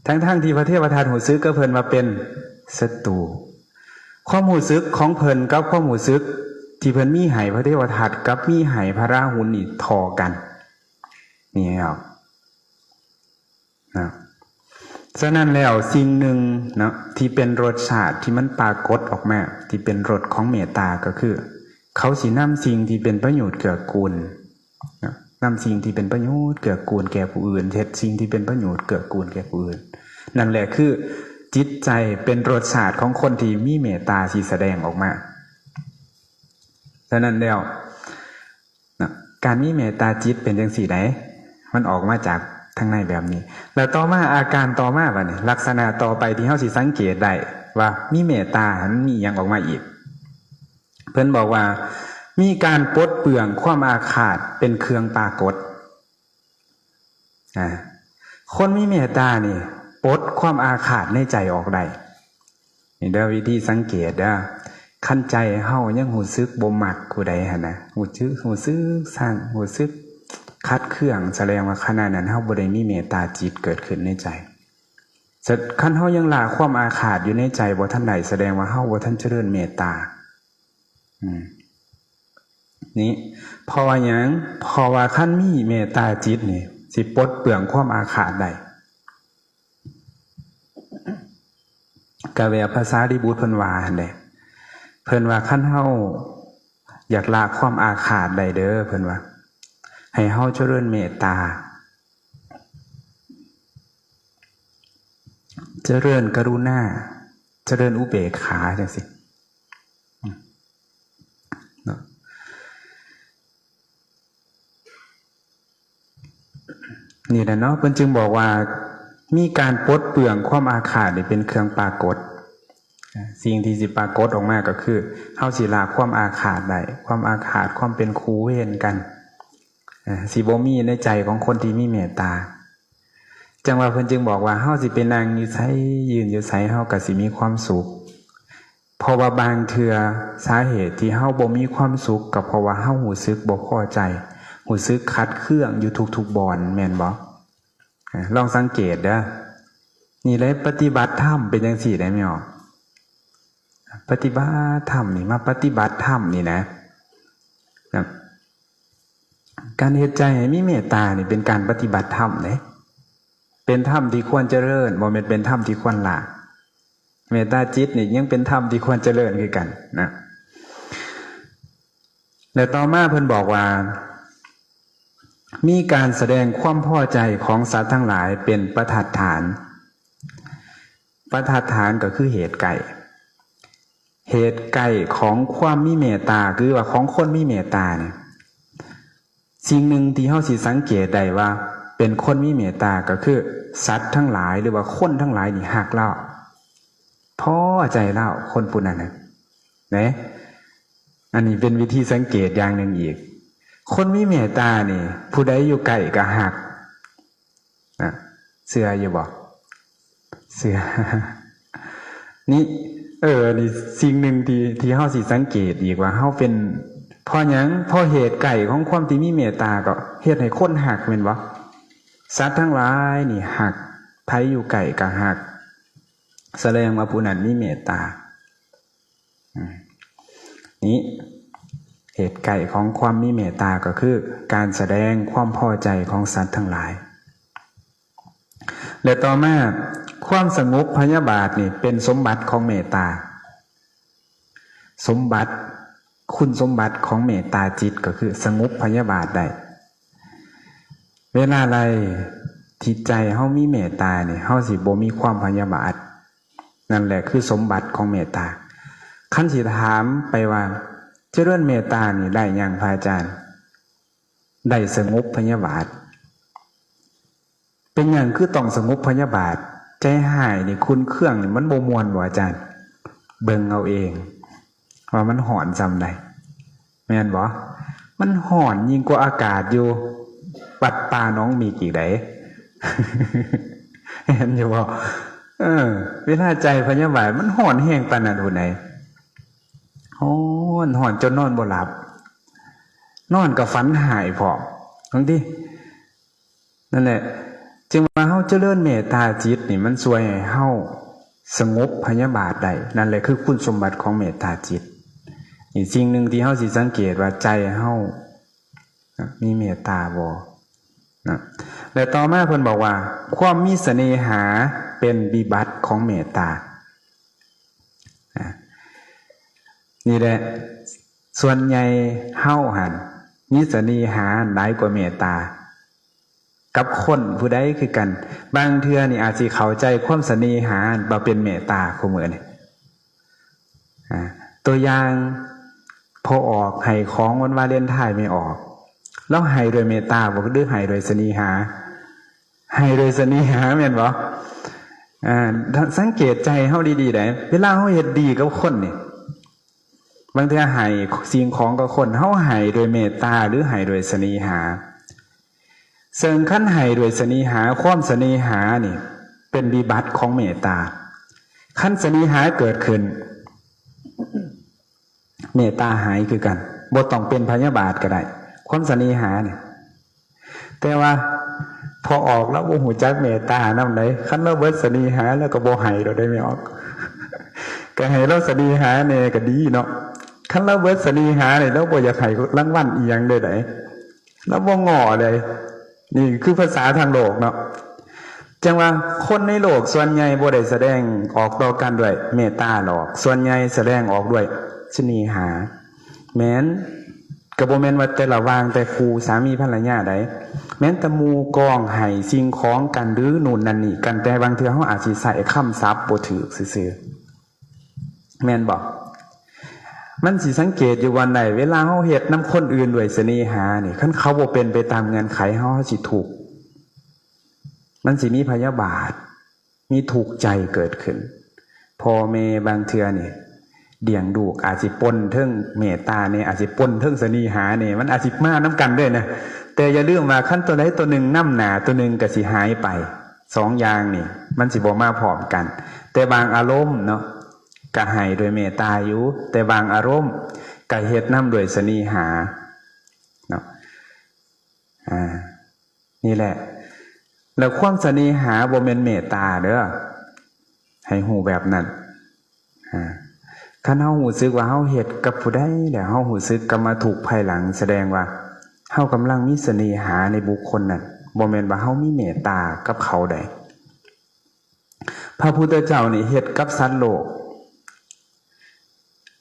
ทั้งๆ ที่พระเทวทัตรู้สึกกับเพิ่นว่าเป็นศัตรู ความรู้สึกของเพิ่นกับความรู้สึกที่เพิ่นมีให้พระเทวทัตกับมีให้พระราหุลนี่เท่ากัน นี่ครับ นะ ฉะนั้นแล้วสิ่งหนึ่งเนาะ ที่เป็นรสชาติที่มันปรากฏออกมา ที่เป็นรสของเมตตาก็คือ เขาสินำสิ่งที่เป็นประโยชน์เกื้อกูลนะ นำสิ่งที่เป็นประโยชน์เกื้อกูลแก่ผู้อื่น เฮ็ดสิ่งที่เป็นประโยชน์เกื้อกูลแก่ผู้อื่น นั่นแหละคือจิตใจเป็นรสชาติของคนที่มีเมตตาสิแสดงออกมา ฉะนั้นแล้ว นะ การมีเมตตาจิตเป็นจั่งซี้ได๋ มันออกมาจากทางในแบบนี้ แล้วต่อมาอาการต่อมาบัดนี้ ลักษณะต่อไปที่เฮาสิสังเกตได้ว่ามีเมตตามันมีหยังออกมาอีก เพิ่นบอกว่ามีการปลดเปลื้องความอาฆาตเป็นเครื่องปรากฏ อ่า คนมีเมตตานี่ปลดความอาฆาตในใจออกได้ นี่เด้อวิธีสังเกตเด้อ คันใจเฮายังรู้สึกบ่มักผู้ใดหั่นนะ รู้สึก รู้สึกซัง รู้สึกขัดเคือง แสดงว่าขณะนั้นเฮาบ่ได้มีเมตตาจิตเกิดขึ้นในใจ คันเฮายังละความอาฆาตอยู่ในใจบ่ทันได้ แสดงว่าเฮาบ่ทันเจริญเมตตา อืม นี่ เพราะว่าหยัง เพราะว่าคันมีเมตตาจิตนี่ สิปลดเปลื้องความอาฆาตได้ กะแบบพระสารีบุตรเพิ่นว่าหั่นแหละ เพิ่นว่าคันเฮาอยากละความอาฆาตได้เด้อ เพิ่นว่า ให้เฮาเจริญเมตตา เจริญกรุณา เจริญอุเบกขาจั่งซี้ เนาะ นี่แหละเนาะ เพิ่นจึงบอกว่ามีการปลดเปลื้องความอาฆาตนี่เป็นเครื่องปรากฏ สิ่งที่สิปรากฏออกมาก็คือ เฮาสิละความอาฆาตได้ ความอาฆาต ความเป็นคู่เวรกัน อ่า สิบ่มีในใจของคนที่มีเมตตา จั่งว่าเพิ่นจึงบอกว่า เฮาสิไปนั่งอยู่ไส ยืนอยู่ไส เฮาก็สิมีความสุข เพราะว่าบางเทื่อสาเหตุที่เฮาบ่มีความสุข ก็เพราะว่าเฮารู้สึกบ่พอใจ รู้สึกขัดเคืองอยู่ทุกๆบ่อน แม่นบ่? อ่า ลองสังเกตเด้อ นี่แหละปฏิบัติธรรมเป็นจั่งซี้ได้แม่นบ่? ปฏิบัติธรรมนี่ มาปฏิบัติธรรมนี่นะ นะ การเฮ็ดใจให้มีเมตตานี่เป็นการปฏิบัติธรรมเด้ เป็นธรรมที่ควรเจริญ บ่แม่นเป็นธรรมที่ควรละ เมตตาจิตนี่ยังเป็นธรรมที่ควรเจริญคือกันนะ และต่อมาเพิ่นบอกว่า ມີການສະແດງຄວາມພໍໃຈຂອງສັດທັງຫຼາຍເປັນປະທັດຖານ. ປະທັດຖານກໍຄືເຫດໃກ້. ເຫດໃກ້ຂອງຄວາມມີເມດຕາ ຄືວ່າຂອງຄົນມີເມດຕານີ້ ສິ່ງໜຶ່ງທີ່ເຮົາຊິສັງເກດໄດ້ວ່າເປັນຄົນມີເມດຕາ ກໍຄືສັດທັງຫຼາຍ ຫຼືວ່າຄົນທັງຫຼາຍນີ້ຮັກລາວ, ພໍໃຈລາວ, ຄົນຜູ້ນັ້ນນະ ເນ. ອັນນີ້ເປັນວິທີສັງເກດຢ່າງໜຶ່ງອີກ. ຄົນມີເມດຕານີ້ ຜູ້ໃດຢູ່ໃກ້ກໍຮັກ. ນະ ເຊື່ອຢູ່ບໍ່? ເຊື່ອ. ນີ້ ເອີ ນີ້ສິ່ງໜຶ່ງທີ່ ທີ່ເຮົາຊິສັງເກດອີກວ່າເຮົາເປັນ ເພາະຫຍັງ? ເພາະເຫດໃກ້ຂອງຄວາມທີ່ມີເມດຕາກໍເຮັດໃຫ້ຄົນຮັກ ແມ່ນບໍ່? ສັດທັງຫຼາຍນີ້ຮັກ, ໃຜຢູ່ໃກ້ກໍຮັກ, ສະແດງວ່າຜູ້ນັ້ນມີເມດຕາ. ອາ ນີ້ ເຫດໃກ້ຂອງຄວາມມີເມດຕາກໍຄືການສະແດງຄວາມພໍໃຈຂອງສັດທັງຫຼາຍ. ແລະ ຕໍ່ມາ ຄວາມສະຫງົບພະຍາບາດນີ້ເປັນສົມບັດຂອງເມດຕາ. ສົມບັດ, ຄຸນສົມບັດຂອງເມດຕາຈິດກໍຄືສະຫງົບພະຍາບາດໄດ້. ເວລາໃດທີ່ໃຈເຮົາມີເມດຕານີ້ ເຮົາຊິບໍ່ມີຄວາມພະຍາບາດ. ນັ້ນແຫຼະຄືສົມບັດຂອງເມດຕາ. ຄັນຊິຖາມໄປວ່າ ຈະເລີນເມດຕານີ້ໄດ້ຫຍັງ ພະອາຈານ? ໄດ້ສະຫງົບພະຍາບາດ. ເປັນຫຍັງຄືຕ້ອງສະຫງົບພະຍາບາດ? ໃຈຮ້າຍນີ້ ຂຸນເຄືອງນີ້ ມັນບໍ່ມ່ວນບໍ່ ອາຈານ? ເບິ່ງເອົາເອງວ່າມັນຮ້ອນສ່ຳໃດ. ແມ່ນບໍ່? ມັນຮ້ອນຍິ່ງກວ່າອາກາດຢູ່ວັດປ່າໜອງມິກອີກໃດ໋. ແມ່ນຢູ່ບໍ່? ເອີ ເວລາໃຈພະຍາບາດ ມັນຮ້ອນແຮງປານນັ້ນພຸ້ນໃດ໋. ຮ້ອນ, ຮ້ອນຈົນນອນບໍ່ຫຼັບ, ນອນກໍຝັນຮ້າຍພ້ອມບາງທີ. ນັ້ນແຫຼະ ຈຶ່ງວ່າເຮົາຈະເລີນເມດຕາຈິດນີ້ ມັນຊ່ວຍໃຫ້ເຮົາສະຫງົບພະຍາບາດໄດ້. ນັ້ນແຫຼະຄືຄຸນສົມບັດຂອງເມດຕາຈິດ. ອີກສິ່ງໜຶ່ງທີ່ເຮົາຊິສັງເກດວ່າໃຈເຮົາມີເມດຕາບໍ່ນະ. ແລະ ຕໍ່ມາເພິ່ນບອກວ່າ ຄວາມມີສະເໜຫາເປັນວິບັດຂອງເມດຕາ. ອາ ນີ້ແຫຼະ ສ່ວນໃຫຍ່ເຮົາຫັ້ນມີສະເໜຫາຫຼາຍກວ່າເມດຕາ ກັບຄົນຜູ້ໃດຄືກັນ. ບາງເທື່ອນີ້ອາດຊິເຂົ້າໃຈຄວາມສະເໜຫາວ່າເປັນເມດຕາ ຄູ່ມື້ນີ້. ອາ ຕົວຢ່າງ ພໍ່ອອກໃຫ້ຂອງວັນວາເລນທາຍແມ່ອອກ, ລາວໃຫ້ດ້ວຍເມດຕາບໍ່ ຫຼືໃຫ້ດ້ວຍສະເໜຫາ? ໃຫ້ໂດຍສະເໜຫາແມ່ນບໍ່? ອາ ສັງເກດໃຈເຮົາດີໆໄດ໋. ເວລາເຮົາເຮັດດີກັບຄົນນີ້ ບາງເທື່ອໃຫ້ສິ່ງຂອງກັບຄົນ ເຮົາໃຫ້ໂດຍເມດຕາ ຫຼືໃຫ້ໂດຍສະເໜຫາ? ເຊິ່ງຄັນໃຫ້ໂດຍສະເໜຫາ ຄວາມສະເໜຫານີ້ເປັນວິບັດຂອງເມດຕາ. ຄັນສະເໜຫາເກີດຂຶ້ນ ເມດຕາຫາຍຄືກັນ, ບໍ່ຕ້ອງເປັນພະຍາບາດກໍໄດ້ ຄວາມສະເໜຫານີ້. ແຕ່ວ່າພໍ່ອອກລາວບໍ່ຮູ້ຈັກເມດຕານຳໃດ໋, ຄັນລາວເບິດສະເໜຫາລາວກໍບໍ່ໃຫ້ດອກເດ້ ແມ່ອອກ. ກໍໃຫ້ລາວສະເໜຫາແດ່ກໍດີເນາະ. ຄັນລາວເບິດສະເໜຫານີ້ ລາວບໍ່ຢາກໃຫ້ລາງວັນອີ່ຫຍັງເລີຍໃດ໋, ລາວບໍ່ງໍ້ເລີຍ. ນີ້ຄືພາສາທາງໂລກເນາະ. ຈັ່ງວ່າຄົນໃນໂລກສ່ວນໃຫຍ່ບໍ່ໄດ້ສະແດງອອກຕໍ່ກັນດ້ວຍເມດຕາດອກ, ສ່ວນໃຫຍ່ສະແດງອອກດ້ວຍສະເໜຫາ. ແມ່ນ, ກໍບໍ່ແມ່ນວ່າແຕ່ລະຫວ່າງແຕ່ຄູ່ສາມີພັນລະຍາໃດ໋, ແມ່ນແຕ່ໝູ່ກອງໃຫ້ສິ່ງຂອງກັນ ຫຼື ໂນ່ນນັ້ນນີ້ກັນ, ແຕ່ບາງເທື່ອເຮົາອາດຊິໃຊ້ຄຳສັບບໍ່ຖືກຊື່ໆ. ແມ່ນບໍ່? ມັນຊິສັງເກດຢູ່ບ່ອນໃດ ເວລາເຮົາເຮັດນຳຄົນອື່ນດ້ວຍສະເໜຫານີ້, ຄັນເຂົາບໍ່ເປັນໄປຕາມເງື່ອນໄຂເຮົາ, ເຮົາຊິທຸກ, ມັນຊິມີພະຍາບາດ, ມີທຸກໃຈເກີດຂຶ້ນ. ພໍ່ແມ່ບາງເທື່ອນີ້ລ້ຽງລູກອາດຊິປົນເທິງເມດຕາແດ່, ອາດຊິປົນເທິງສະເໜຫາແດ່, ມັນອາດຊິມານຳກັນເດ້ນະ. ແຕ່ຢ່າລືມວ່າ ຄັນຕົວໃດຕົວໜຶ່ງນຳໜ້າ, ຕົວໜຶ່ງກໍຊິຫາຍໄປ. ສອງຢ່າງນີ້ມັນຊິບໍ່ມາພ້ອມກັນ. ແຕ່ບາງອາລົມເນາະ ກະໃຫ້ດ້ວຍເມດຕາຢູ່, ແຕ່ບາງອາລົມກະເຮັດນຳດ້ວຍສະເໜຫາເນາະ. ອາ ນີ້ແຫຼະ, ແລ້ວຄວາມສະເໜຫາບໍ່ແມ່ນເມດຕາເດີ້, ໃຫ້ຮູ້ແບບນັ້ນ. ອາ ຄັນເຮົາຮູ້ສຶກວ່າເຮົາເຮັດກັບຜູ້ໃດແລ້ວ ເຮົາຮູ້ສຶກກັບມາທຸກພາຍຫຼັງ, ສະແດງວ່າເຮົາກຳລັງມີສະເໜຫາໃນບຸກຄົນນັ້ນ, ບໍ່ແມ່ນວ່າເຮົາມີເມດຕາກັບເຂົາໃດ. ພະພຸດທະເຈົ້ານີ້ເຮັດກັບສັດໂລກ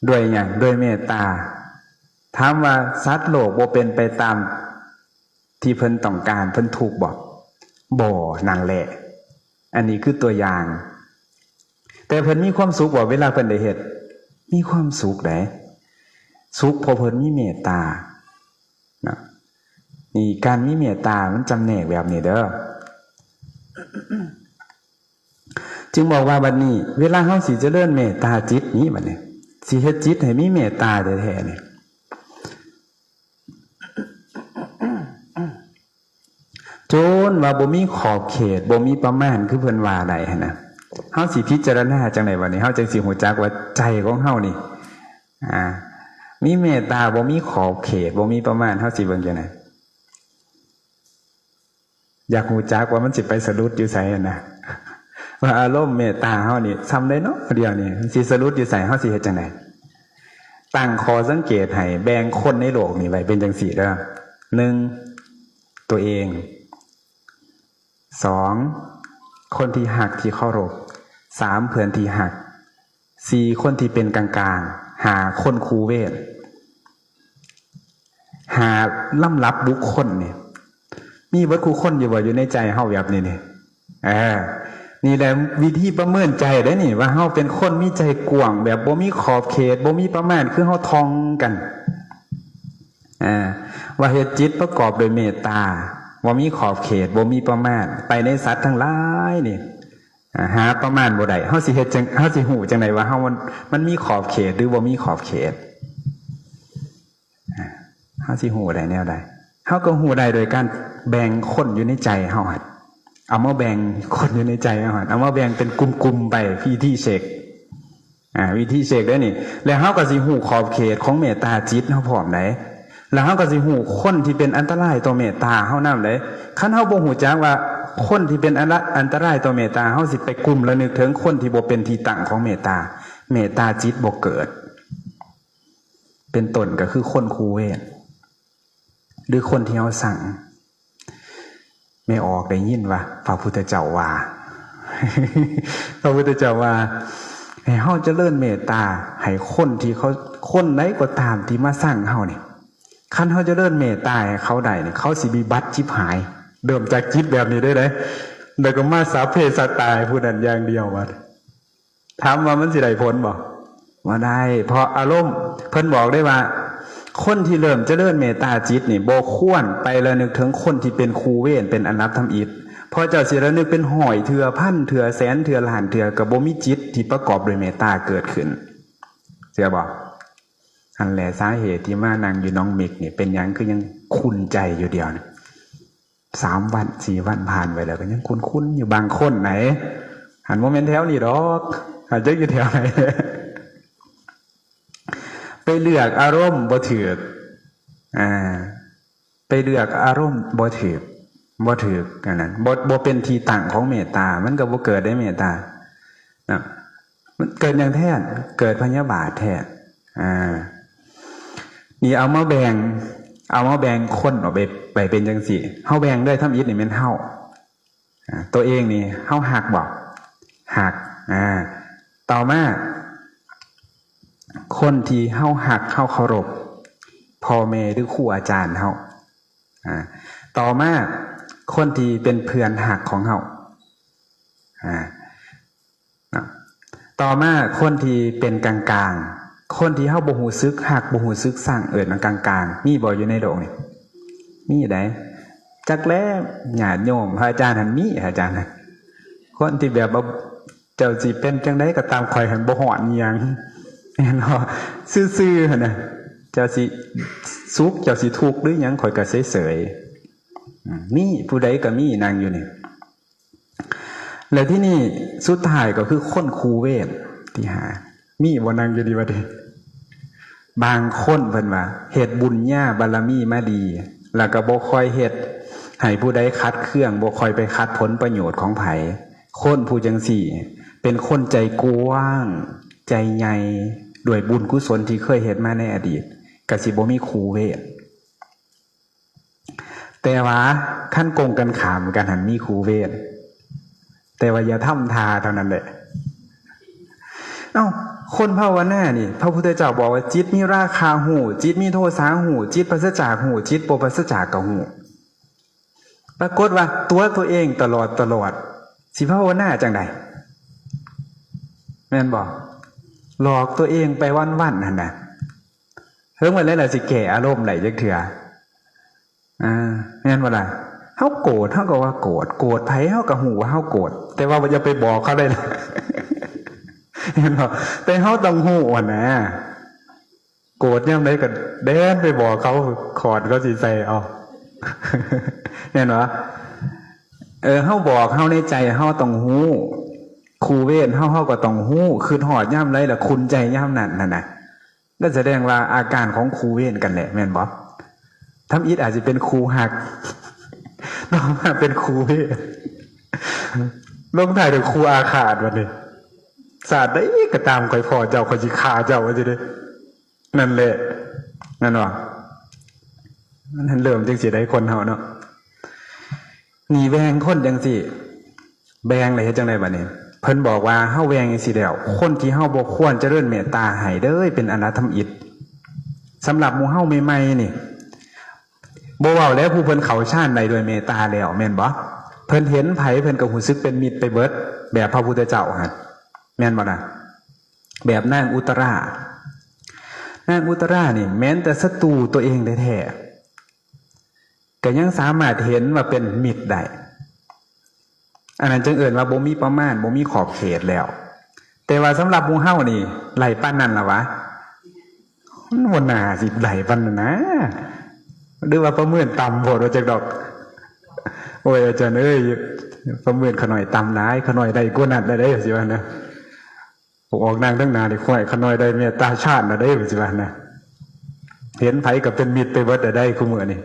ດ້ວຍຫຍັງ? ດ້ວຍເມດຕາ. ຖາມວ່າສັດໂລກບໍ່ເປັນໄປຕາມ ທີ່ເພິ່ນຕ້ອງການ ເພິ່ນທຸກບໍ່? ບໍ່. ນັ້ນແຫຼະ ອັນນີ້ຄືຕົວຢ່າງ. ແຕ່ເພິ່ນມີຄວາມສຸກບໍ່ເວລາເພິ່ນໄດ້ເຮັດ? ມີຄວາມສຸກໃດ໋ ສຸກເພາະເພິ່ນມີເມດຕານະ. ນີ້ ການມີເມດຕາມັນຈຳແນກແບບນີ້ເດີ້. ຈຶ່ງບອກວ່າບັດນີ້ ເວລາເຮົາຊິຈະເລີນເມດຕາຈິດນີ້ ບັດນີ້ ຊິເຮັດຈິດໃຫ້ມີເມດຕາແທ້ໆນີ້ ຈົນວ່າບໍ່ມີຂອບເຂດ ບໍ່ມີປະມານ ຄືເພິ່ນວ່າໄດ້ຫັ້ນນະ. ເຮົາຊິພິຈາລະນາຈັ່ງໃດບັດນີ້ ເຮົາຈຶ່ງຊິຮູ້ຈັກວ່າໃຈຂອງເຮົານີ້ ອ່າ ມີເມດຕາ ບໍ່ມີຂອບເຂດ ບໍ່ມີປະມານ ເຮົາຊິເບິ່ງຈັ່ງໃດ? ຢາກຮູ້ຈັກວ່າມັນຊິໄປສະດຸດຢູ່ໃສຫັ້ນນະ ວ່າອາລົມເມດຕາເຮົານີ້ຊ່ຳໃດເນາະ ດຽວນີ້ມັນຊິສະດຸດຢູ່ໃສ ເຮົາຊິເຮັດຈັ່ງໃດ? ຕັ້ງຂໍ້ສັງເກດໃຫ້ ແບ່ງຄົນໃນໂລກນີ້ໄວ້ເປັນຈັ່ງຊີ້ເດີ້. ໜຶ່ງ ຕົວເອງ. ສອງ ຄົນທີ່ຮັກທີ່ເຄົາລົບ. ສາມ ເພື່ອນທີ່ຮັກ. ສີ່ ຄົນທີ່ເປັນກາງໆ. ຫ້າ ຄົນຄູ່ເວນ. ຫ້າ ລຳດັບບຸກຄົນນີ້ ມີເບິດຄູ່ຄົນຢູ່ບໍ່ ຢູ່ໃນໃຈເຮົາແບບນີ້ນີ້? ເອີ ນີ້ແຫຼະວິທີປະເມີນໃຈເດ້ນີ້ ວ່າເຮົາເປັນຄົນມີໃຈກວ້າງ ແບບບໍ່ມີຂອບເຂດ ບໍ່ມີປະມານ ຄືເຮົາທ່ອງກັນ ອ່າ ວ່າເຮັດຈິດປະກອບດ້ວຍເມດຕາ ບໍ່ມີຂອບເຂດ ບໍ່ມີປະມານ ໄປໃນສັດທັງຫຼາຍນີ້ ອ່າ ຫາປະມານບໍ່ໄດ້. ເຮົາຊິເຮັດຈັ່ງ ເຮົາຊິຮູ້ຈັ່ງໃດວ່າເຮົາມັນ ມັນມີຂອບເຂດ ຫຼື ບໍ່ມີຂອບເຂດ? ອ່າ ເຮົາຊິຮູ້ໄດ້ແນວໃດ? ເຮົາກໍຮູ້ໄດ້ໂດຍການແບ່ງຄົນຢູ່ໃນໃຈເຮົາຫັ້ນ ເອົາມາແບ່ງຄົນຢູ່ໃນໃຈເຮົາຫັ້ນ ເອົາມາແບ່ງເປັນກຸ່ມໆໄປ ວິທີເຊັກ ອ່າ ວິທີເຊັກເດ້ນີ້ ແລ້ວເຮົາກໍຊິຮູ້ຂອບເຂດຂອງເມດຕາຈິດເຮົາພ້ອມໃດ໋ ແລ້ວເຮົາກໍຊິຮູ້ຄົນທີ່ເປັນອັນຕະລາຍຕໍ່ເມດຕາເຮົານຳໃດ໋. ຄັນເຮົາບໍ່ຮູ້ຈັກວ່າຄົນທີ່ເປັນອັນລະ ອັນຕະລາຍຕໍ່ເມດຕາ ເຮົາຊິໄປກຸ້ມລະນຶກເຖິງຄົນທີ່ບໍ່ເປັນທີ່ຕັ້ງຂອງເມດຕາ ເມດຕາຈິດບໍ່ເກີດ. ເປັນຕົ້ນກໍຄືຄົນຄູ່ເວນ ຫຼື ຄົນທີ່ເຮົາຊັງ. ແມ່ອອກໄດ້ຍິນວ່າ ພະພຸດທະເຈົ້າວ່າ ພະພຸດທະເຈົ້າວ່າ ໃຫ້ເຮົາຈະເລີນເມດຕາໃຫ້ຄົນທີ່ເຂົາ ຄົນໃດກໍຕາມທີ່ມາຊັງເຮົານີ້ ຄັນເຮົາຈະເລີນເມດຕາໃຫ້ເຂົາໄດ້ນີ້ ເຂົາຊິວິບັດຈິບຫາຍ. ເລີ່ມຈາກຈິດແບບນີ້ເດີ້ ແລ້ວກໍມາສັບເພສັດຕາໃຫ້ຜູ້ນັ້ນຢ່າງດຽວ. ວ່າ ຖາມວ່າມັນຊິໄດ້ຜົນບໍ່? ບໍ່ໄດ້ ເພາະອາລົມ ເພິ່ນບອກໄດ້ວ່າ ຄົນທີ່ເລີ່ມຈະເລີນເມດຕາຈິດນີ້ ບໍ່ຄວນໄປລະນຶກເຖິງຄົນທີ່ເປັນຄູ່ເວນເປັນອັນດັບທຳອິດ ເພາະເຈົ້າຊິລະນຶກເປັນຮ້ອຍເທື່ອ ພັນເທື່ອ ແສນເທື່ອ ລ້ານເທື່ອ ກໍບໍ່ມີຈິດທີ່ປະກອບດ້ວຍເມດຕາເກີດຂຶ້ນ. ເຊື່ອບໍ່? ອັນແຫຼະສາເຫດທີ່ມານັ່ງຢູ່ໜອງເມັກນີ້ ເປັນຫຍັງຄືຍັງຂຸ້ນໃຈຢູ່ດຽວນີ້? ສາມວັນ ສີ່ວັນຜ່ານໄປແລ້ວ ກໍຍັງຄຸ້ນໆຢູ່ບາງຄົນໃດ໋. ຫັ້ນບໍ່ແມ່ນແຖວນີ້ດອກ ຫາກຈັກຢູ່ແຖວໃດ ໄປເລືອກອາລົມບໍ່ຖືກ ອ່າ ໄປເລືອກອາລົມບໍ່ຖືກ ບໍ່ຖືກອັນນັ້ນ ບໍ່ ບໍ່ເປັນທີ່ຕັ້ງຂອງເມດຕາ ມັນກໍບໍ່ເກີດໄດ້ເມດຕານະ. ມັນເກີດຫຍັງແທ້? ເກີດພະຍາບາດແທ້. ອ່າ ນີ້ເອົາມາແບ່ງ ເອົາມາແບ່ງຄົນອອກໄປ ໄປເປັນຈັ່ງຊີ້ ເຮົາແບ່ງດ້ວຍທຳອິດນີ້ແມ່ນເຮົາ ອ່າ ຕົວເອງນີ້ເຮົາຮັກບໍ່? ຮັກ. ອ່າ ຕໍ່ມາ ຄົນທີ່ເຮົາຮັກ ເຮົາເຄົາລົບ ພໍ່ແມ່ ຫຼື ຄູອາຈານເຮົາ. ອ່າ ຕໍ່ມາ ຄົນທີ່ເປັນເພື່ອນຮັກຂອງເຮົາ. ອ່າ ເນາະ ຕໍ່ມາຄົນທີ່ເປັນກາງໆ ຄົນທີ່ເຮົາບໍ່ຮູ້ສຶກຮັກ ບໍ່ຮູ້ສຶກຊັງ ເອີ້ນວ່າກາງໆ ມີບໍ່ຢູ່ໃນໂລກນີ້? ມີໃດ໋ ຈັກແລ້ວ ຍາດໂຍມ ພະອາຈານຫັ້ນມີ ພະອາຈານຫັ້ນ ຄົນທີ່ແບບວ່າ ເຈົ້າຊິເປັນຈັ່ງໃດກໍຕາມ ຂ້ອຍຫັ້ນບໍ່ຮ້ອນອີ່ຫຍັງ ແມ່ນບໍ່? ຊື່ໆ ຫັ້ນນະ ເຈົ້າຊິສຸກ ເຈົ້າຊິທຸກ ຫຼືຫຍັງ ຂ້ອຍກໍເສີຍໆ. ອືມ ມີ ຜູ້ໃດກໍມີ ນັ່ງຢູ່ນີ້. ແລ້ວທີນີ້ສຸດທ້າຍກໍຄືຄົນຄູ່ເວນທີຫ້າ ມີບໍ່? ນັ່ງຢູ່ດີວ່າຕິ ບາງຄົນເພິ່ນວ່າເຮັດບຸນຍາບາລະມີມາດີ ແລ້ວກໍບໍ່ຄ່ອຍເຮັດໃຫ້ຜູ້ໃດຂັດເຄືອງ ບໍ່ຄ່ອຍໄປຂັດຜົນປະໂຫຍດຂອງໃຜ. ຄົນຜູ້ຈັ່ງຊີ້ເປັນຄົນໃຈກວ້າງ ໃຈໃຫຍ່ ດ້ວຍບຸນກຸສົນທີ່ເຄີຍເຮັດມາໃນອະດີດ ກໍຊິບໍ່ມີຄູ່ເວນ. ແຕ່ວ່າຄັນກົງກັນຂ້າມກັນຫັ້ນມີຄູ່ເວນ ແຕ່ວ່າຢ່າທຳທ່າເທົ່ານັ້ນແຫຼະ. ເອົ້າ ຄົນພາວະນານີ້ ພະພຸດທະເຈົ້າບອກວ່າ ຈິດມີລາຄະຮູ້ ຈິດມີໂທສະຮູ້ ຈິດປາສະຈາກຮູ້ ຈິດບໍ່ປາສະຈາກກໍຮູ້. ປາກົດວ່າຕົວໂຕເອງຕະຫຼອດຕະຫຼອດ ຊິພາວະນາຈັ່ງໃດ? ແມ່ນບໍ່? ຫຼອກໂຕເອງໄປວັນໆຫັ້ນນະ. ເຖິງວັນໃດລະຊິແກ້ອາລົມໄດ້ຈັກເທື່ອ? ອ່າ ແມ່ນບໍ່ລະ? ເຮົາໂກດ ເຮົາກໍວ່າໂກດ ໂກດໃຜເຮົາກໍຮູ້ວ່າເຮົາໂກດ ແຕ່ວ່າຢ່າໄປບອກເຂົາໄດ້ລະ ແມ່ນບໍ່? ແຕ່ເຮົາຕ້ອງຮູ້ຫັ້ນນະ ໂກດຍາມໃດກໍແລ່ນໄປບອກເຂົາ ຄ້ອນເຂົາຊິໃສ່ເອົາ ແມ່ນບໍ່? ເອີ ເຮົາບອກເຮົາໃນໃຈ ເຮົາຕ້ອງຮູ້ ຄູ່ເວນເຮົາ ເຮົາກໍຕ້ອງຮູ້ ຄິດຮອດຍາມໃດລະຂຸນໃຈຍາມນັ້ນຫັ້ນນະ. ກໍສະແດງວ່າອາການຂອງຄູ່ເວນກັນແຫຼະ ແມ່ນບໍ່? ທຳອິດອາດຊິເປັນຄູ່ຮັກ ຕໍ່ມາເປັນຄູ່ເວນ ລົງທ້າຍດ້ວຍຄູ່ອາຄາດ ບັດນີ້ ຊາດໃດກໍຕາມຂ້ອຍພໍ້ເຈົ້າ ຂ້ອຍຊິຂ້າເຈົ້າ ວ່າຊີ້ເດ້. ນັ້ນແຫຼະ ແມ່ນບໍ່? ມັນເລີ່ມຈັ່ງຊີ້ໄດ໋ ຄົນເຮົາເນາະ. ນີ້ແບ່ງຄົນຈັ່ງຊີ້ ແບ່ງແລ້ວເຮັດຈັ່ງໃດບັດນີ້? ເພິ່ນບອກວ່າເຮົາແບ່ງຈັ່ງຊີ້ແລ້ວ ຄົນທີ່ເຮົາບໍ່ຄວນຈະເລີນເມດຕາໃຫ້ເດີ້ ເປັນອະນາດທຳອິດ. ສຳລັບໝູ່ເຮົາໃໝ່ໆນີ້ ບໍ່ເວົ້າແລ້ວ ຜູ້ເພິ່ນເຂົ້າຊານໄດ້ດ້ວຍເມດຕາແລ້ວ ແມ່ນບໍ່? ເພິ່ນເຫັນໃຜເພິ່ນກໍຮູ້ສຶກເປັນມິດໄປເບິດ ແບບພະພຸດທະເຈົ້າຫັ້ນ ແມ່ນບໍ່ນະ? ແບບນາງອຸດຕະລາ ນາງອຸດຕະລານີ້ ແມ່ນແຕ່ສັດຕູຕົວເອງແທ້ໆ ກໍຍັງສາມາດເຫັນວ່າເປັນມິດໄດ້ ອັນນັ້ນຈຶ່ງເອີ້ນວ່າບໍ່ມີປະມານ ບໍ່ມີຂອບເຂດແລ້ວ. ແຕ່ວ່າສຳລັບໝູ່ເຮົານີ້ ໄຫຼປານນັ້ນລະຫວາ? ມັນບໍ່ໜ້າຊິໄຫຼປານນັ້ນນະ ຫຼືວ່າປະເມີນຕ່ຳໂພດວ່າຈັກດອກ. ໂອ້ຍ ອາຈານເອີຍ ປະເມີນຂ້ານ້ອຍຕ່ຳຫຼາຍ ຂ້ານ້ອຍໄດ້ກວ່ານັ້ນແລ້ວເດ້ ຊິວ່ານະ. ອອກນາງທາງໜ້ານີ້ ຂ້ອຍ ຂ້ານ້ອຍໄດ້ເມດຕາຊານແລ້ວເດ້ ເພິ່ນຊິວ່ານະ. ເຫັນໃຜກໍເປັນມິດໄປເບິດແລ້ວໄດ໋ ຄູ່ມື້ນີ້.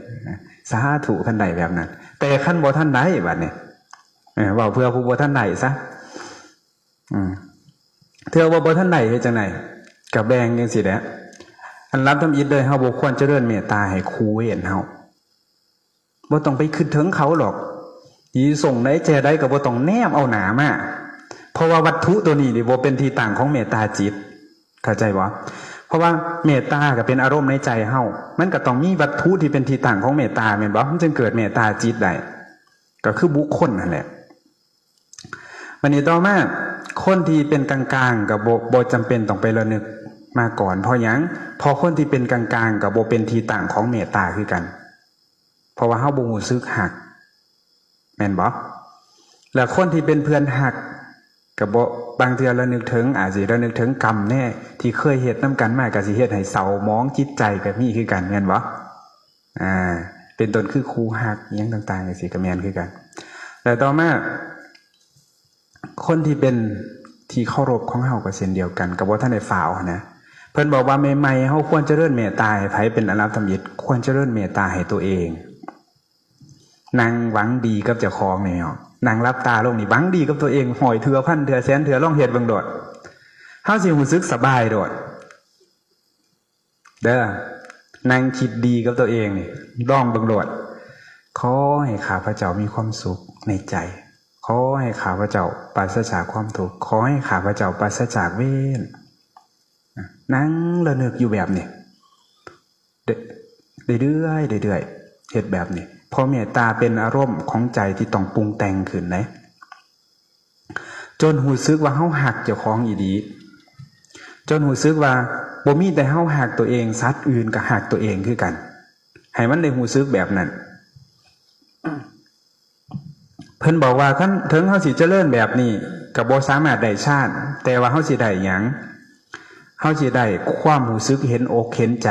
ສາທຸ ຄັນໄດ້ແບບນັ້ນ. ແຕ່ຄັນບໍ່ທັນໄດ້ບັດນີ້ ເອີ ເວົ້າເພື່ອຜູ້ບໍ່ທັນໄດ້ຊະ. ອືມ ເທື່ອວ່າບໍ່ທັນໄດ້ເຮັດຈັ່ງໃດ? ກໍແບ່ງຈັ່ງຊີ້ແຫຼະ. ອັນດັບທຳອິດເລີຍ ເຮົາບໍ່ຄວນຈະເລີນເມດຕາໃຫ້ຄູ່ເວນເຮົາ. ບໍ່ຕ້ອງໄປຄິດເຖິງເຂົາດອກ ຊິສົ່ງໃດແຈໃດກໍບໍ່ຕ້ອງແນມເອົາໜ້າມາ ເພາະວ່າວັດຖຸໂຕນີ້ນີ້ບໍ່ເປັນທີ່ຕັ້ງຂອງເມດຕາຈິດ ເຂົ້າໃຈບໍ່? ເພາະວ່າເມດຕາກໍເປັນອາລົມໃນໃຈເຮົາ ມັນກໍຕ້ອງມີວັດຖຸທີ່ເປັນທີ່ຕັ້ງຂອງເມດຕາ ແມ່ນບໍ່? ມັນຈຶ່ງເກີດເມດຕາຈິດໄດ້ ກໍຄືບຸກຄົນຫັ້ນແຫຼະ. ບັດນີ້ຕໍ່ມາ ຄົນທີ່ເປັນກາງໆ ກໍບໍ່ ບໍ່ຈຳເປັນຕ້ອງໄປລະນຶກມາກ່ອນ. ເພາະຫຍັງ? ເພາະຄົນທີ່ເປັນກາງໆ ກໍບໍ່ເປັນທີ່ຕັ້ງຂອງເມດຕາຄືກັນ ເພາະວ່າເຮົາບໍ່ຮູ້ສຶກຮັກ ແມ່ນບໍ່? ແລ້ວຄົນທີ່ເປັນເພື່ອນຮັກ ກໍບໍ່ ບາງເທື່ອລະນຶກເຖິງ ອາດຊິລະນຶກເຖິງກຳແນ່ ທີ່ເຄີຍເຮັດນຳກັນມາ ກໍຊິເຮັດໃຫ້ເສົ້າໝອງຈິດໃຈ ກໍມີຄືກັນ ແມ່ນບໍ່? ອ່າ ເປັນຕົ້ນຄືຄູ່ຮັກ ອີ່ຫຍັງຕ່າງໆ ຈັ່ງຊີ້ກໍແມ່ນຄືກັນ. ແລ້ວຕໍ່ມາ ຄົນທີ່ເປັນທີ່ເຄົາລົບຂອງເຮົາກໍເຊັ່ນດຽວກັນ ກໍບໍ່ທັນໄດ້ຟ້າວຫັ້ນນະ. ເພິ່ນບອກວ່າໃໝ່ໆ ເຮົາຄວນຈະເລີນເມດຕາໃຫ້ໃຜ? ເປັນອັນດັບທຳອິດ ຄວນຈະເລີນເມດຕາໃຫ້ຕົວເອງ. ນັ່ງຫວັງດີກັບເຈົ້າຂອງນີ້ເນາະ ນັ່ງຫຼັບຕາລົງນີ້ຫວັງດີກັບຕົວເອງ ຮ້ອຍເທື່ອ ພັນເທື່ອ ແສນເທື່ອ ລອງເຮັດເບິ່ງໂລດ ເຮົາຊິຮູ້ສຶກສະບາຍໂລດ. ເດີ ນັ່ງຄິດດີກັບຕົວເອງນີ້ ລອງເບິ່ງໂລດ. ຂໍໃຫ້ຂ້າພະເຈົ້າມີຄວາມສຸກໃນໃຈ. ຂໍໃຫ້ຂ້າພະເຈົ້າປາສະຈາກຄວາມທຸກ. ຂໍໃຫ້ຂ້າພະເຈົ້າປາສະຈາກເວນ. ນັ່ງລະນຶກຢູ່ແບບນີ້ ເລື້ອຍໆ ເລື້ອຍໆ ເຮັດແບບນີ້. ເພາະເມດຕາເປັນອາລົມຂອງໃຈທີ່ຕ້ອງປຸງແຕ່ງຂຶ້ນເດ້. ຈົນຮູ້ສຶກວ່າເຮົາຮັກເຈົ້າຂອງອີ່ຫຼີ ຈົນຮູ້ສຶກວ່າບໍ່ມີແຕ່ເຮົາຮັກຕົວເອງ ສັດອື່ນກໍຮັກຕົວເອງຄືກັນ ໃຫ້ມັນໄດ້ຮູ້ສຶກແບບນັ້ນ. ເພິ່ນບອກວ່າ ຄັນເຖິງເຮົາຊິຈະເລີນແບບນີ້ກໍບໍ່ສາມາດໄດ້ຊານ ແຕ່ວ່າເຮົາຊິໄດ້ຫຍັງ? ເຮົາຊິໄດ້ຄວາມຮູ້ສຶກເຫັນອົກເຫັນໃຈ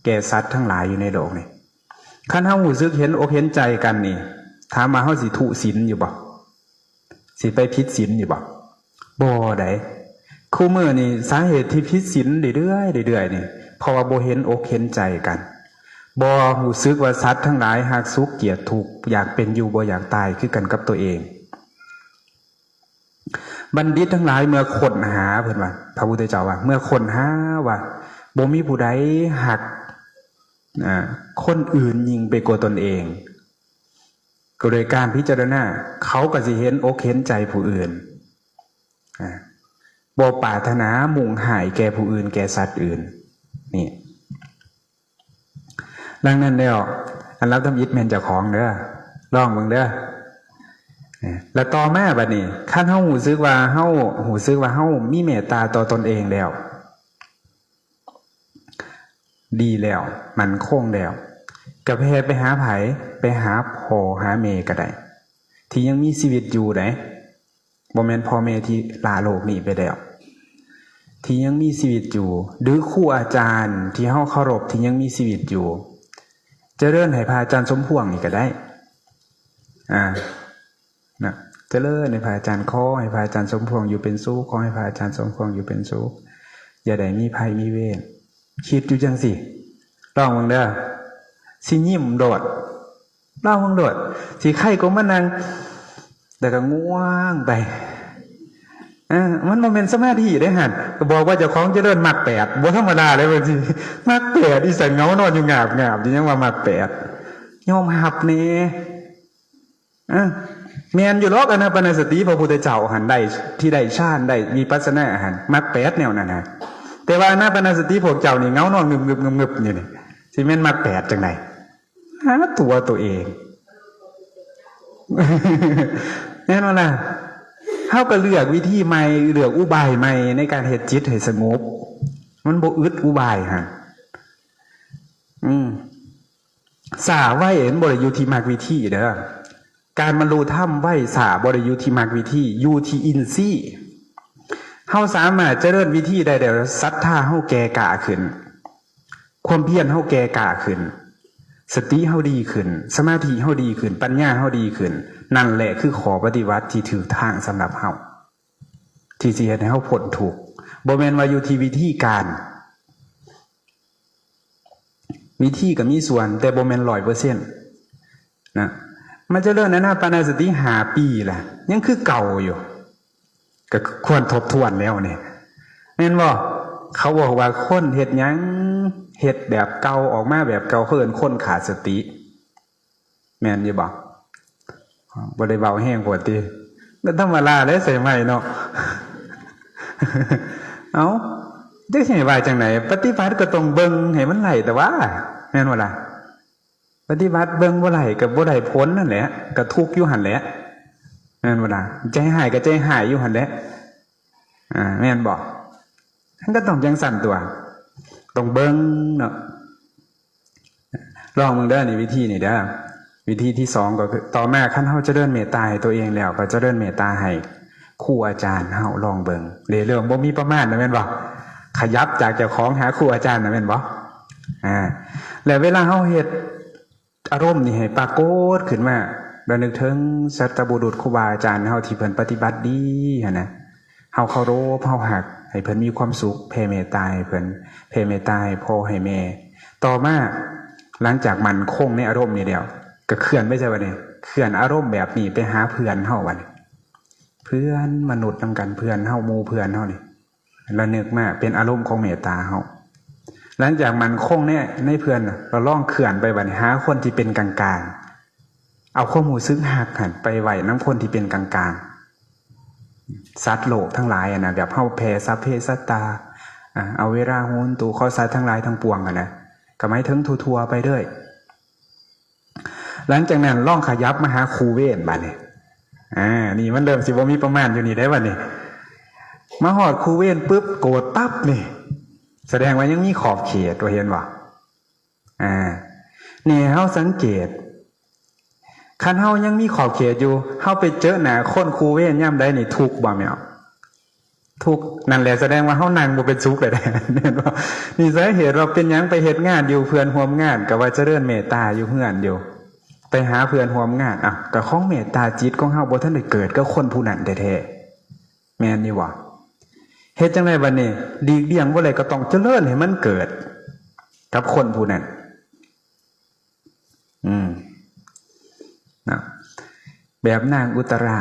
ແກ່ສັດທັງຫຼາຍຢູ່ໃນໂລກນີ້. ຄັນເຮົາຮູ້ສຶກເຫັນອົກເຫັນໃຈກັນນີ້ ຖາມວ່າເຮົາຊິທຸສິນຢູ່ບໍ່? ຊິໄປຜິດສິນຢູ່ບໍ່? ບໍ່ໃດ໋. ຄູ່ມື້ນີ້ສາເຫດທີ່ຜິດສິນເລື້ອຍໆ ເລື້ອຍໆນີ້ ເພາະວ່າບໍ່ເຫັນອົກເຫັນໃຈກັນ ບໍ່ຮູ້ສຶກວ່າສັດທັງຫຼາຍຮັກສຸກກຽດທຸກ ຢາກເປັນຢູ່ບໍ່ຢາກຕາຍຄືກັນກັບຕົວເອງ. ບັນດິດທັງຫຼາຍເມື່ອຄົ້ນຫາ ເພິ່ນວ່າ ພະພຸດທະເຈົ້າວ່າ ເມື່ອຄົ້ນຫາວ່າບໍ່ມີຜູ້ໃດຮັກ ອາ ຄົນອື່ນຍິ່ງໄປກວ່າຕົນເອງ ກໍໂດຍການພິຈາລະນາ ເຂົາກໍຊິເຫັນອົກເຫັນໃຈຜູ້ອື່ນ ອາ ບໍ່ປາດຖະໜາມຸ່ງຮ້າຍແກ່ຜູ້ອື່ນ ແກ່ສັດອື່ນນີ້. ດັ່ງນັ້ນແລ້ວ ອັນດັບທຳອິດແມ່ນເຈົ້າຂອງເດີ້. ລອງເບິ່ງເດີ. ແລ້ວຕໍ່ມາບັດນີ້ ຄັນເຮົາຮູ້ສຶກວ່າເຮົາ ຮູ້ສຶກວ່າເຮົາມີເມດຕາຕໍ່ຕົນເອງແລ້ວ ດີແລ້ວ ໝັ້ນຄົງແລ້ວ ກະແຜ່ໄປຫາໃຜ? ໄປຫາພໍ່ຫາແມ່ກະໄດ້ ທີ່ຍັງມີຊີວິດຢູ່ເດ້. ບໍ່ແມ່ນພໍ່ແມ່ທີ່ລາໂລກນີ້ໄປແລ້ວ ທີ່ຍັງມີຊີວິດຢູ່ ຫຼື ຄູອາຈານທີ່ເຮົາເຄົາລົບທີ່ຍັງມີຊີວິດຢູ່ ຈະເລີນໃຫ້ພະອາຈານສົມພວງນີ້ກະໄດ້ ອ່າ ນະ ຈະເລີນໃຫ້ພະອາຈານ ຂໍໃຫ້ພະອາຈານສົມພວງຢູ່ເປັນສຸກ ຂໍໃຫ້ພະອາຈານສົມພວງຢູ່ເປັນສຸກ ຢ່າໄດ້ມີໄພມີເວນ. ຄິດຢູ່ຈັ່ງຊີ້ ລອງເບິ່ງເດີ ຊິຍິ້ມໂລດ ລອງເບິ່ງໂລດ ຊິໃຄກວ່າມານັ່ງ ແລ້ວກໍງ່ວງໄປ. ເອີ ມັນບໍ່ແມ່ນສະມາທິເດ້ຫັ້ນ ກໍບອກວ່າເຈົ້າຂອງຈະເລີນມັກແປດ ບໍ່ທຳມະດາເດ້ ວ່າຊິມັກແປດ ອີສັງເຫງົານອນຢູ່ງາບໆ ຢູ່ ຍັງວ່າມັກແປດ ຍອມຮັບແດ່. ເອີ ແມ່ນຢູ່ດອກ ອານາປານະສະຕິ ພະພຸດທະເຈົ້າຫັ້ນໄດ້ ທີ່ໄດ້ຊານ ໄດ້ວິປັດສະນາຫັ້ນ ມັກແປດແນວນັ້ນນະ ແຕ່ວ່າອານາປານະສະຕິພວກເຈົ້ານີ້ເຫງົານອນງຶບໆໆໆຢູ່ນີ້ ຊິແມ່ນມັກແປດຈັ່ງໃດ? ຫາຕົວໂຕເອງ ແມ່ນບໍ່ລະ? ເຮົາກໍເລືອກວິທີໃໝ່ ເລືອກອຸບາຍໃໝ່ໃນການເຮັດຈິດໃຫ້ສະຫງົບ ມັນບໍ່ອຶດອຸບາຍຫັ້ນ. ອືມ ຊ້າໄວມັນບໍ່ໄດ້ຢູ່ທີ່ມັກວິທີເດີ ການບັນລຸທຳໄວຊ້າບໍ່ໄດ້ຢູ່ທີ່ມັກວິທີ ຢູ່ທີ່ອິນຊີ. ເຮົາສາມາດຈະເລີນວິທີໄດ້ແລ້ວ ສັດທາເຮົາແກ່ກ້າຂຶ້ນ ຄວາມພຽນເຮົາແກ່ກ້າຂຶ້ນ ສະຕິເຮົາດີຂຶ້ນ ສະມາທິເຮົາດີຂຶ້ນ ປັນຍາເຮົາດີຂຶ້ນ. ນັ້ນແຫຼະຄືຂໍ້ປະຕິບັດທີ່ຖືກທາງສຳລັບເຮົາ ທີ່ຊິເຮັດໃຫ້ເຮົາພົ້ນທຸກ. ບໍ່ແມ່ນວ່າຢູ່ທີ່ວິທີການ ວິທີກໍມີສ່ວນ ແຕ່ບໍ່ແມ່ນຮ້ອຍເປີເຊັນນະ. ມາຈະເລີນອານາປານະສະຕິຫ້າປີລະ ຍັງຄືເກົ່າຢູ່ ກໍຄວນທົບທວນແລ້ວນີ້ ແມ່ນບໍ່? ເຂົາບອກວ່າຄົນເຮັດຫຍັງ ເຮັດແບບເກົ່າ ອອກມາແບບເກົ່າ ເຂົາເອີ້ນຄົນຂາດສະຕິ ແມ່ນຢູ່ບໍ່? ບໍ່ໄດ້ເວົ້າແຮງໂພດຕິ ກໍທຳມະດາແຫຼະ ໃສ່ໄມເນາະ. ເອົ້າ ຈັກຊິໃຫ້ວ່າຈັ່ງໃດ? ປະຕິບັດກໍຕ້ອງເບິ່ງໃຫ້ມັນໄດ້ແຕ່ວ່າ ແມ່ນບໍ່ລະ? ປະຕິບັດເບິ່ງບໍ່ໄດ້ກໍບໍ່ໄດ້ຜົນນັ້ນແຫຼະ ກໍທຸກຢູ່ຫັ້ນແຫຼະ ແມ່ນບໍ່ລະ? ໃຈຮ້າຍກໍໃຈຮ້າຍຢູ່ຫັ້ນແຫຼະ ອ່າ ແມ່ນບໍ່? ມັນກໍຕ້ອງຈັ່ງຊັ້ນຕົວະ ຕ້ອງເບິ່ງເນາະ. ລອງເບິ່ງເດີ ນີ້ວິທີນີ້ເດີ. ວິທີທີສອງກໍຄື ຕໍ່ມາຄັນເຮົາຈະເລີນເມດຕາໃຫ້ຕົວເອງແລ້ວ ກໍຈະເລີນເມດຕາໃຫ້ຄູອາຈານເຮົາ ລອງເບິ່ງເດ້. ເລີ່ມບໍ່ມີປະມານນະ ແມ່ນບໍ່? ຂະຫຍັບຈາກເຈົ້າຂອງຫາຄູອາຈານນະ ແມ່ນບໍ່? ອ່າ ແລ້ວເວລາເຮົາເຮັດ ອາລົມນີ້ໃຫ້ປາກົດຂຶ້ນມາ ລະນຶກເຖິງສັດຕະບຸລຸດຄູບາອາຈານເຮົາທີ່ເພິ່ນປະຕິບັດດີຫັ້ນນະ. ເຮົາເຄົາລົບ ເຮົາຮັກ ໃຫ້ເພິ່ນມີຄວາມສຸກ ແຜ່ເມດຕາໃຫ້ເພິ່ນ ແຜ່ເມດຕາໃຫ້ພໍ່ໃຫ້ແມ່. ຕໍ່ມາ ຫຼັງຈາກໝັ້ນຄົງໃນອາລົມນີ້ແລ້ວ ກໍເຄື່ອນໄປໃສບັດນີ້? ເຄື່ອນອາລົມແບບນີ້ໄປຫາເພື່ອນເຮົາບັດນີ້ ເພື່ອນມະນຸດນຳກັນ ເພື່ອນເຮົາ ໝູ່ເພື່ອນເຮົານີ້ ລະນຶກມາເປັນອາລົມຂອງເມດຕາເຮົາ. ຫຼັງຈາກໝັ້ນຄົງໃນ ໃນເພື່ອນ ລະລອງເຄື່ອນໄປບັດນີ້ ຫາຄົນທີ່ເປັນກາງໆ. ເອົາຄວາມຮູ້ສຶກຮັກຫັ້ນໄປໄວ້ນຳຄົນທີ່ເປັນກາງໆ ສັດໂລກທັງຫຼາຍຫັ້ນນະ ແບບເຮົາແຜ່ສັບເພສັດຕາ ອາ ເອົາເວລາໂຫນຕຸ ຂໍສັດທັງຫຼາຍທັງປວງຫັ້ນນະ ກໍໝາຍເຖິງທົ່ວໆໄປເລີຍ. ຫຼັງຈາກນັ້ນລອງຂະຫຍັບມາຫາຄູ່ເວນບາດນີ້. ອ່າ ນີ້ມັນເລີ່ມຊິບໍ່ມີປະມານຢູ່ນີ້ໄດ໋ບາດນີ້. ມາຮອດຄູ່ເວນປຶບ ໂກດປັບນີ້ ສະແດງວ່າຍັງມີຂອບເຂດ ວ່າເຫັນບໍ່? ອ່າ ນີ້ໃຫ້ເຮົາສັງເກດ ຄັນເຮົາຍັງມີຂອບເຂດຢູ່ ເຮົາໄປເຈີໜ້າຄົນຄູ່ເວນຍາມໃດນີ້ ທຸກບໍ່ແມ່ນ? ທຸກ ນັ້ນແຫຼະ ສະແດງວ່າເຮົານັ່ງບໍ່ເປັນສຸກແລ້ວເດ້ ແມ່ນບໍ່? ນີ້ສາເຫດວ່າເປັນຫຍັງໄປເຮັດງານຢູ່ ເພື່ອນຮ່ວມງານກໍວ່າຈະເລີນເມດຕາຢູ່ເຮືອນຢູ່ ໄປຫາເພື່ອນຮ່ວມງານ ອ້າວ ກໍຂອງເມດຕາຈິດຂອງເຮົາບໍ່ທັນໄດ້ເກີດກັບຄົນຜູ້ນັ້ນແທ້ໆ ແມ່ນຢູ່ບໍ່? ເຮັດຈັ່ງໃດບັດນີ້? ຫຼີກລ່ຽງບໍ່ໄດ້ ກໍຕ້ອງຈະເລີນໃຫ້ມັນເກີດກັບຄົນຜູ້ນັ້ນ. ອືມ ເນາະ ແບບນາງອຸດຕະລາ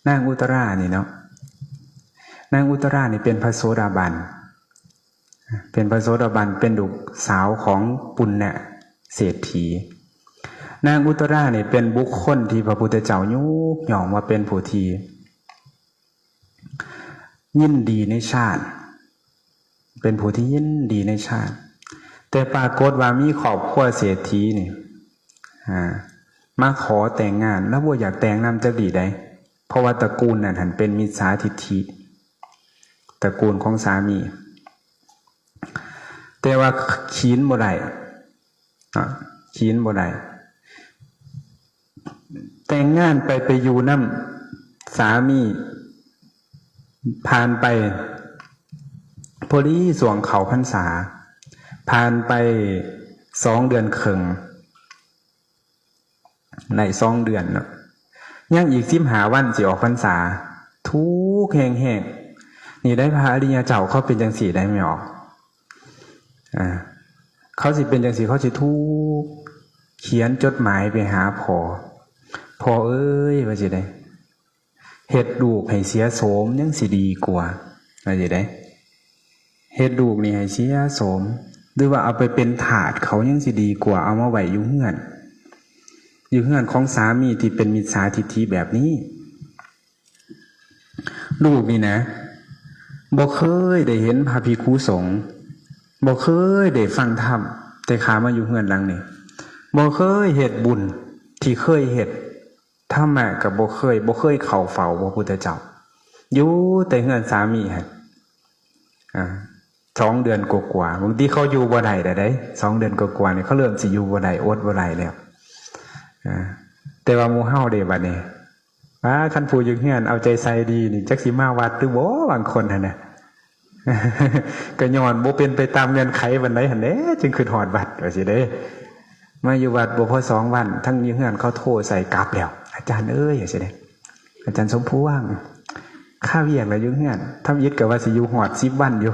ນາງອຸດຕະລານີ້ເນາະ ນາງອຸດຕະລານີ້ເປັນພະໂສດາບັນ ເປັນພະໂສດາບັນ ເປັນລູກສາວຂອງປຸນນະເສດຖີ. ນາງອຸດຕະລານີ້ເປັນບຸກຄົນທີ່ພະພຸດທະເຈົ້າຍົກຍ້ອງວ່າເປັນຜູ້ທີ່ ຍິນດີໃນຊານ ເປັນຜູ້ທີ່ຍິນດີໃນຊານ ແຕ່ປາກົດວ່າມີຄອບຄົວເສດຖີນີ້ ອ່າ ມາຂໍແຕ່ງງານ ລາວບໍ່ຢາກແຕ່ງນຳຈັກດີ້ໃດ ເພາະວ່າຕະກູນນັ້ນຫັ້ນເປັນມິດສາທິດຖິ ຕະກູນຂອງສາມີ. ແຕ່ວ່າຂືນບໍ່ໄດ້ເນາະ ຂືນບໍ່ໄດ້. ແຕ່ງງານໄປ ໄປຢູ່ນຳສາມີ ຜ່ານໄປ ພໍດີຊ່ວງເຂົ້າພັນສາ ຜ່ານໄປສອງເດືອນເຄິ່ງ ໄດ້ສອງເດືອນເນາະ ຍັງອີກສິບຫ້າວັນຊິອອກພັນສາ ທຸກແຮງໆ. ນີ້ໄດ໋ ພະອະລິຍະເຈົ້າເຂົາເປັນຈັ່ງຊີ້ໄດ໋ ແມ່ອອກ ອ່າ ເຂົາຊິເປັນຈັ່ງຊີ້ ເຂົາຊິທຸກ ຂຽນຈົດໝາຍໄປຫາພໍ່ ພໍ່ເອີຍ ວ່າຊິໄດ໋ ເຮັດລູກໃຫ້ເສຍໂສມຍັງຊິດີກວ່າ ວ່າຊິໄດ໋ ເຮັດລູກນີ້ໃຫ້ເສຍໂສມ ຫຼືວ່າເອົາໄປເປັນທາດເຂົາຍັງຊິດີກວ່າ ເອົາມາໄວ້ຢູ່ເຮືອນ ຢູ່ເຮືອນຂອງສາມີທີ່ເປັນມິດສາທິດຖິແບບນີ້. ລູກນີ້ນະ ບໍ່ເຄີຍໄດ້ເຫັນພະພິກຂຸສົງ ບໍ່ເຄີຍໄດ້ຟັງທຳ ແຕ່ຂ້າມາຢູ່ເຮືອນຫຼັງນີ້ ບໍ່ເຄີຍເຮັດບຸນທີ່ເຄີຍເຮັດ ທຳມະກໍບໍ່ເຄີຍ ບໍ່ເຄີຍເຂົ້າເຝົ້າພະພຸດທະເຈົ້າ ຢູ່ແຕ່ເຮືອນສາມີຫັ້ນ ອ່າ ສອງເດືອນກວ່າໆ ບາງທີເຂົາຢູ່ບໍ່ໄດ້ແລ້ວເດ້ ສອງເດືອນກວ່າໆນີ້ ເຂົາເລີ່ມຊິຢູ່ບໍ່ໄດ້ ອົດບໍ່ໄດ້ແລ້ວ ອ່າ ແຕ່ວ່າໝູ່ເຮົາເດ້ ບັດນີ້ ອ່າ ຄັນຜູ້ຢູ່ເຮືອນເອົາໃຈໃສ່ດີນີ້ ຈັກຊິມາວັດຫຼືບໍ່ ບາງຄົນຫັ້ນນະ ກໍຍ້ອນບໍ່ເປັນໄປຕາມເງື່ອນໄຂປານໃດຫັ້ນແຫຼະ ຈຶ່ງຄິດຮອດວັດ ວ່າຊີ້ເດ້. ມາຢູ່ວັດບໍ່ພໍສອງວັນ ທາງຢູ່ເຮືອນເຂົາໂທໃສ່ກັບແລ້ວ ອາຈານເອີຍ ວ່າຊີ້ເດ້ ອາຈານສົມພວງ ຄາວຽກແລ້ວຢູ່ເຮືອນ ທຳອິດກໍວ່າຊິຢູ່ຮອດສິບວັນຢູ່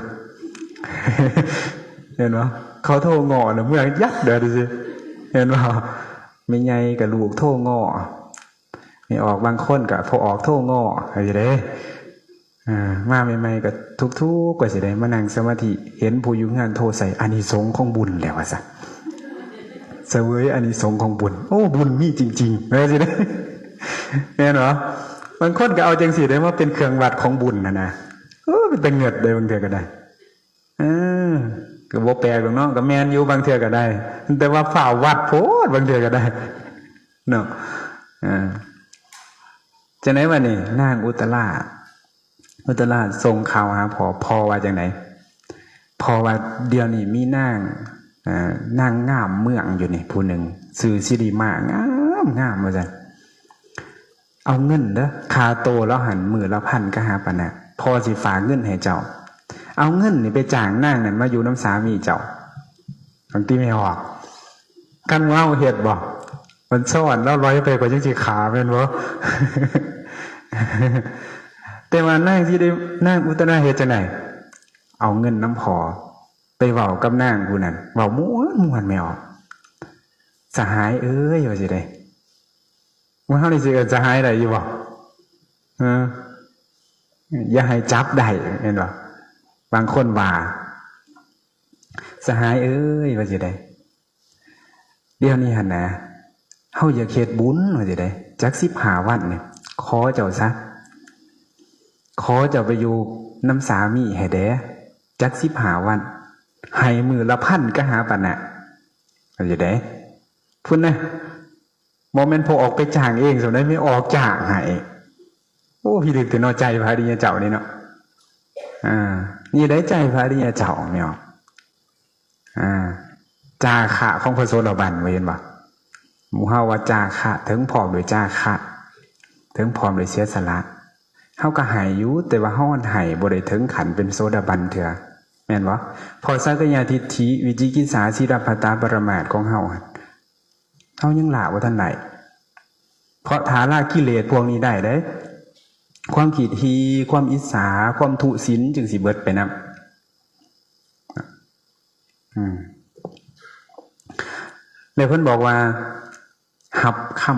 ເຫັນບໍ່ ເຂົາໂທງໍ້ນະ ເມືອຍັດເດີ ເຫັນບໍ່ ແມ່ໃຫຍ່ກໍລູກໂທງໍ້ ແມ່ອອກບາງຄົນກໍພໍ່ອອກໂທງໍ້ ວ່າຊີ້ເດ້. ອ່າ ມາໃໝ່ໆກໍທຸກໆ ກວ່າຊິໄດ້ມານັ່ງສະມາທິ ເຫັນຜູ້ຢູ່ເຮືອນໂທໃສ່ ອານິສົງຂອງບຸນແລ້ວວ່າຊັ້ນ ສະເຫວີຍອານິສົງຂອງບຸນ ໂອ້ ບຸນມີຈິງໆ ວ່າຊີ້ເດ້ ແມ່ນບໍ່? ບາງຄົນກໍເອົາຈັ່ງຊີ້ເດ້ ມາເປັນເຄື່ອງວັດຂອງບຸນຫັ້ນນະ ໂອ້ ເປັນຕາເງີດເດ້ ບາງເທື່ອກໍໄດ້ ເອີ ກໍບໍ່ແປກດອກເນາະ ກໍແມ່ນຢູ່ ບາງເທື່ອກໍໄດ້ ແຕ່ວ່າຟ້າວວັດໂພດ ບາງເທື່ອກໍໄດ້ເນາະ ເອີ. ຈັ່ງໃດວະນີ້ ນາງອຸດຕະລາ ອຸດຕະລາສົ່ງຂ່າວຫາພໍ່ ພໍ່ວ່າຈັ່ງໃດ? ພໍ່ວ່າດຽວນີ້ມີນາງ ເອີ ນາງງາມເມືອງຢູ່ນີ້ຜູ້ໜຶ່ງ ຊື່ສິລິມາ ງາມໆ ວ່າຊັ້ນ ເອົາເງິນເດີ ຄ່າໂຕລາວຫັ້ນມື້ລະພັນກະຫາປານະ ພໍ່ຊິຝາກເງິນໃຫ້ເຈົ້າ ເອົາເງິນນີ້ໄປຈ້າງນາງນັ້ນມາຢູ່ນຳສາມີເຈົ້າ ບາງທີແມ່ອອກ ຄັນເຮົາເຮັດບໍ່ ມັນຊ້ອນລາວລອຍໄປກວ່າຍັງຊິຂາແມ່ນບໍ່? ແຕ່ວ່ານາງຊິໄດ້ ນາງອຸດຕະນາເຮັດຈັ່ງໃດ? ເອົາເງິນນຳພໍ່ໄປເວົ້າກັບນາງຜູ້ນັ້ນ ເວົ້າມ່ວນໆ ແມ່ອອກ ສະຫາຍເອີຍ ວ່າຊິໄດ້ ວ່າເຮົານີ້ຊິເອີ້ນສະຫາຍໄດ້ຢູ່ບໍ່? ເອີ ຢ່າໃຫ້ຈັບໄດ້ແມ່ນບໍ່? ບາງຄົນວ່າ ສະຫາຍເອີຍ ວ່າຊິໄດ້ ດຽວນີ້ຫັ້ນນະ ເຮົາຢາກເຮັດບຸນ ວ່າຊິໄດ້ ຈັກສິບຫ້າວັນນີ້ ຂໍເຈົ້າຊະ ຂໍເຈົ້າໄປຢູ່ນຳສາມີໃຫ້ແດ່ ຈັກສິບຫ້າວັນ ໃຫ້ມື້ລະພັນກະຫາປານະ ວ່າຊິໄດ້ ພຸ້ນນະ ບໍ່ແມ່ນພໍ່ອອກໄປຈ້າງເອງ ສ່ຳໃດແມ່ອອກຈ້າງໃຫ້ ໂອ້ ພິລຶກແຕ່ເນາະ ໃຈພະອະລິຍະເຈົ້ານີ້ເນາະ ອ່າ ນີ້ໄດ້ໃຈພະອະລິຍະເຈົ້າແມ່ອອກ ອ່າ ຈາຄະຂອງພະໂສດາບັນ ເຫັນບໍ່? ໝູ່ເຮົາວ່າຈາຄະ ເຖິງພ້ອມດ້ວຍຈາຄະ ເຖິງພ້ອມດ້ວຍເສຍສະຫຼະ ເຮົາກໍໃຫ້ຢູ່ ແຕ່ວ່າເຮົາໃຫ້ບໍ່ໄດ້ເຖິງຂັ້ນເປັນໂສດາບັນເທື່ອ ແມ່ນບໍ່? ເພາະສັກກະຍະທິດຖິ ວິຈິກິດສາ ສີລະພັດຕາ ປະລະໝາດຂອງເຮົາ ເຮົາຍັງລະບໍ່ທັນໄດ້ ເພາະຖ້າລະກິເລດພວກນີ້ໄດ້ເດ້ ຄວາມຄິດຮີ່ ຄວາມອິດສາ ຄວາມທຸສິນ ຈຶ່ງຊິເບິດໄປນຳ ອືມ ແລ້ວເພິ່ນບອກວ່າ ຮັບຄຳ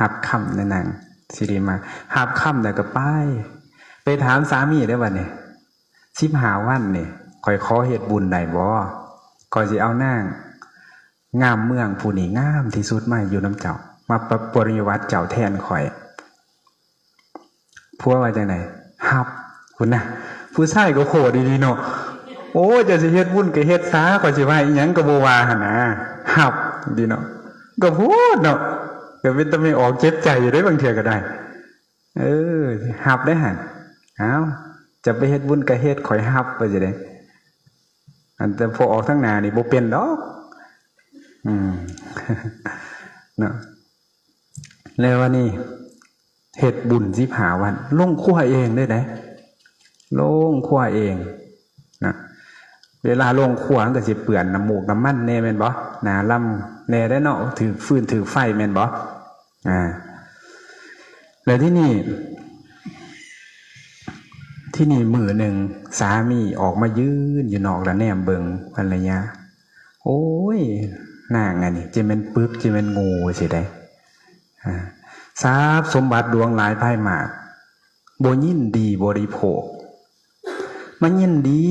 ຮັບຄຳນະນາງສິລິມາ ຮັບຄຳແລ້ວກໍໄປ ໄປຖາມສາມີເດ້ບັດນີ້ ສິບຫ້າວັນນີ້ ຂ້ອຍຂໍເຮັດບຸນໄດ້ບໍ່? ຂ້ອຍຊິເອົານາງງາມເມືອງຜູ້ນີ້ງາມທີ່ສຸດມາຢູ່ນຳເຈົ້າ ມາປະ ປະລິວາດເຈົ້າແທນຂ້ອຍ. ຜົວວ່າຈັ່ງໃດ? ຮັບ ພຸ້ນນະ ຜູ້ຊາຍກໍໂພດອີ່ຫຼີເນາະ ໂອ້ຍ ເຈົ້າຊິເຮັດບຸນກໍເຮັດຊະ ຂ້ອຍຊິວ່າອີ່ຫຍັງກໍບໍ່ວ່າຫັ້ນນະ ຮັບ ດີເນາະ ກໍໂພດເນາະ ກໍເປັນຕາແມ່ອອກເຈັບໃຈຢູ່ເດ້ ບາງເທື່ອກໍໄດ້. ເອີ ຮັບໄດ້ຫັ້ນ. ເອົ້າ ຈະໄປເຮັດບຸນກໍເຮັດ ຂ້ອຍຮັບ ວ່າຊິໄດ້. ອັນແຕ່ພໍອອກທາງໜ້ານີ້ບໍ່ເປັນດອກ. ອືມ ເນາະ. ແລ້ວວັນນີ້ເຮັດບຸນສິບຫ້າວັນ ລົງຄົວເອງເດ້ ເດ້ ລົງຄົວເອງນະ. ເວລາລົງຄົວມັນກໍຊິເປື້ອນນ້ຳມູກນ້ຳມັນແດ່ແມ່ນບໍ່? ໜ້າລຳແດ່ເດ້ເນາະ ຖືກຟືນຖືກໄຟແມ່ນບໍ່? ອາ ແລ້ວທີນີ້ ທີນີ້ມື້ໜຶ່ງ ສາມີອອກມາຢືນຢູ່ນອກ ແລ້ວແນມເບິ່ງພັນລະຍາ. ໂອ້ຍ ນາງອັນນີ້ ຈະແມ່ນປຶກ ຈະແມ່ນໂງ່ຊິໄດ້. ອາ ຊັບສົມບັດຫຼວງຫຼາຍພາຍມາກ ບໍ່ຍິນດີບໍລິໂພກ ມາຍິນດີ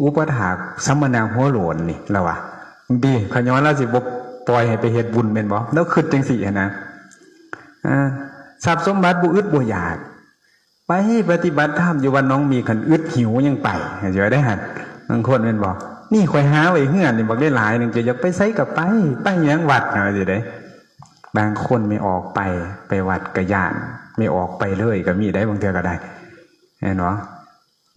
ອຸປະຖາກສຳມະນະຫົວໂຫຼນນີ້ ລາວວ່າ. ດີ ຂະຍ້ອນລາວຊິບໍ່ປ່ອຍໃຫ້ໄປເຮັດບຸນແມ່ນບໍ່? ລາວຄິດຈັ່ງຊີ້ຫັ້ນນະ. ອາ ຊັບສົມບັດບໍ່ອຶດບໍ່ຢາກ ໄປປະຕິບັດທຳຢູ່ວັດໜອງມີກ ຄັນອຶດຫິວຍັງໄປ ຊິວ່າໄດ້ຫັ້ນ. ບາງຄົນແມ່ນບໍ່? ນີ້ຂ້ອຍຫາໄວ້ເຮືອນນີ້ບັກຫຼາຍໆໜຶ່ງ ຈະຢາກໄປໃສກໍໄປ ໄປຫຍັງວັດ ວ່າຊິໄດ້. ບາງຄົນໄມ່ອອກໄປ ໄປວັດກໍຢ້ານ ໄມ່ອອກໄປເລີຍກໍມີໄດ້ ບາງເທື່ອກໍໄດ້ ແມ່ນບໍ່?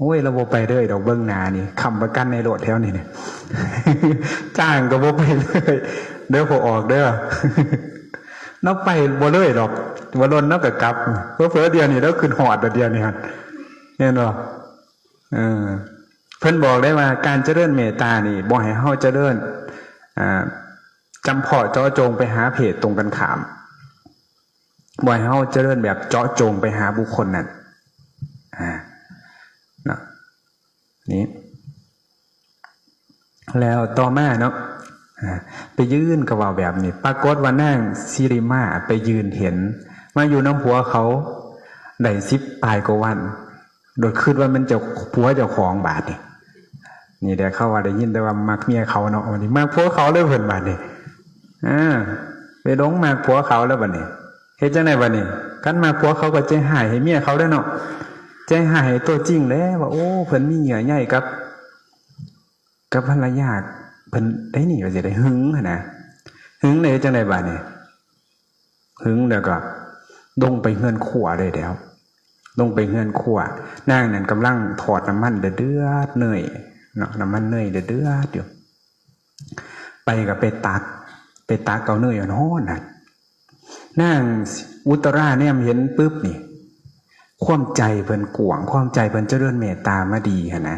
ໂອ້ຍ ລາວບໍ່ໄປເລີຍດອກ ເບິ່ງໜ້ານີ້ ຄ້ຳປະກັນໃນໂລດແຖວນີ້ ຈ້າງກໍບໍ່ໄປເລີຍ ເດີ ບໍ່ອອກເດີ. ລາວໄປບໍ່ເລີຍດອກ ບໍ່ດົນລາວກໍກັບ ເຜີໆດຽວນີ້ລາວຂຶ້ນຮອດແລ້ວ ດຽວນີ້ຫັ້ນ ແມ່ນບໍ່? ເອີ ເພິ່ນບອກໄດ້ວ່າ ການຈະເລີນເມດຕານີ້ ບໍ່ໃຫ້ເຮົາຈະເລີນ ອ່າ ຈຳເພາະເຈາະຈົງໄປຫາເພດຕົງກັນຂ້າມ ບໍ່ໃຫ້ເຮົາຈະເລີນແບບເຈາະຈົງໄປຫາບຸກຄົນນັ້ນ ອາ ເນາະ ນີ້. ແລ້ວຕໍ່ມາເນາະ ອາ ໄປຢືນ ກໍເວົ້າແບບນີ້ ປາກົດວ່ານາງສີລິມາໄປຢືນເຫັນ ມາຢູ່ນຳຜົວເຂົາໄດ້ສິບປາຍກວ່າວັນ ໂດຍຄິດວ່າແມ່ນເຈົ້າ ຜົວເຈົ້າຂອງບາດນີ້. ນີ້ແຫຼະ ເຂົາວ່າໄດ້ຍິນແຕ່ວ່າມັກເມຍເຂົາເນາະ ບັດນີ້ມັກຜົວເຂົາເລີຍເພິ່ນບາດນີ້. ອາ ໄປຫຼົງມັກຜົວເຂົາແລ້ວບັດນີ້ ເຮັດຈັ່ງໃດບັດນີ້? ຄັນມັກຜົວເຂົາກໍໃຈຮ້າຍໃຫ້ເມຍເຂົາເດ້ເນາະ ໃຈຮ້າຍໃຫ້ຕົວຈິງແຫຼະ ວ່າ ໂອ້ ເພິ່ນມີເຍື່ອໃຍກັບ ກັບພັນລະຍາເພິ່ນໄດ້ນີ້ ວ່າຊິໄດ້ ຫຶງຫັ້ນນະ. ຫຶງແລ້ວເຮັດຈັ່ງໃດບາດນີ້? ຫຶງແລ້ວກໍລົງໄປເຮືອນຄົວເລີຍແລ້ວ ລົງໄປເຮືອນຄົວ ນາງນັ້ນກຳລັງທອດນ້ຳມັນເດືອດໆ ເນີຍເນາະ ນ້ຳມັນເນີຍເດືອດໆຢູ່ ໄປກໍໄປຕັກ ໄປຕັກເອົາເນີຍຮ້ອນໆ ຫັ້ນ. ນາງອຸດຕະຣາແນມເຫັນປຶບນີ້ ຄວາມໃຈເພິ່ນກວ້າງ ຄວາມໃຈເພິ່ນຈະເລີນເມດຕາມາດີຫັ້ນນະ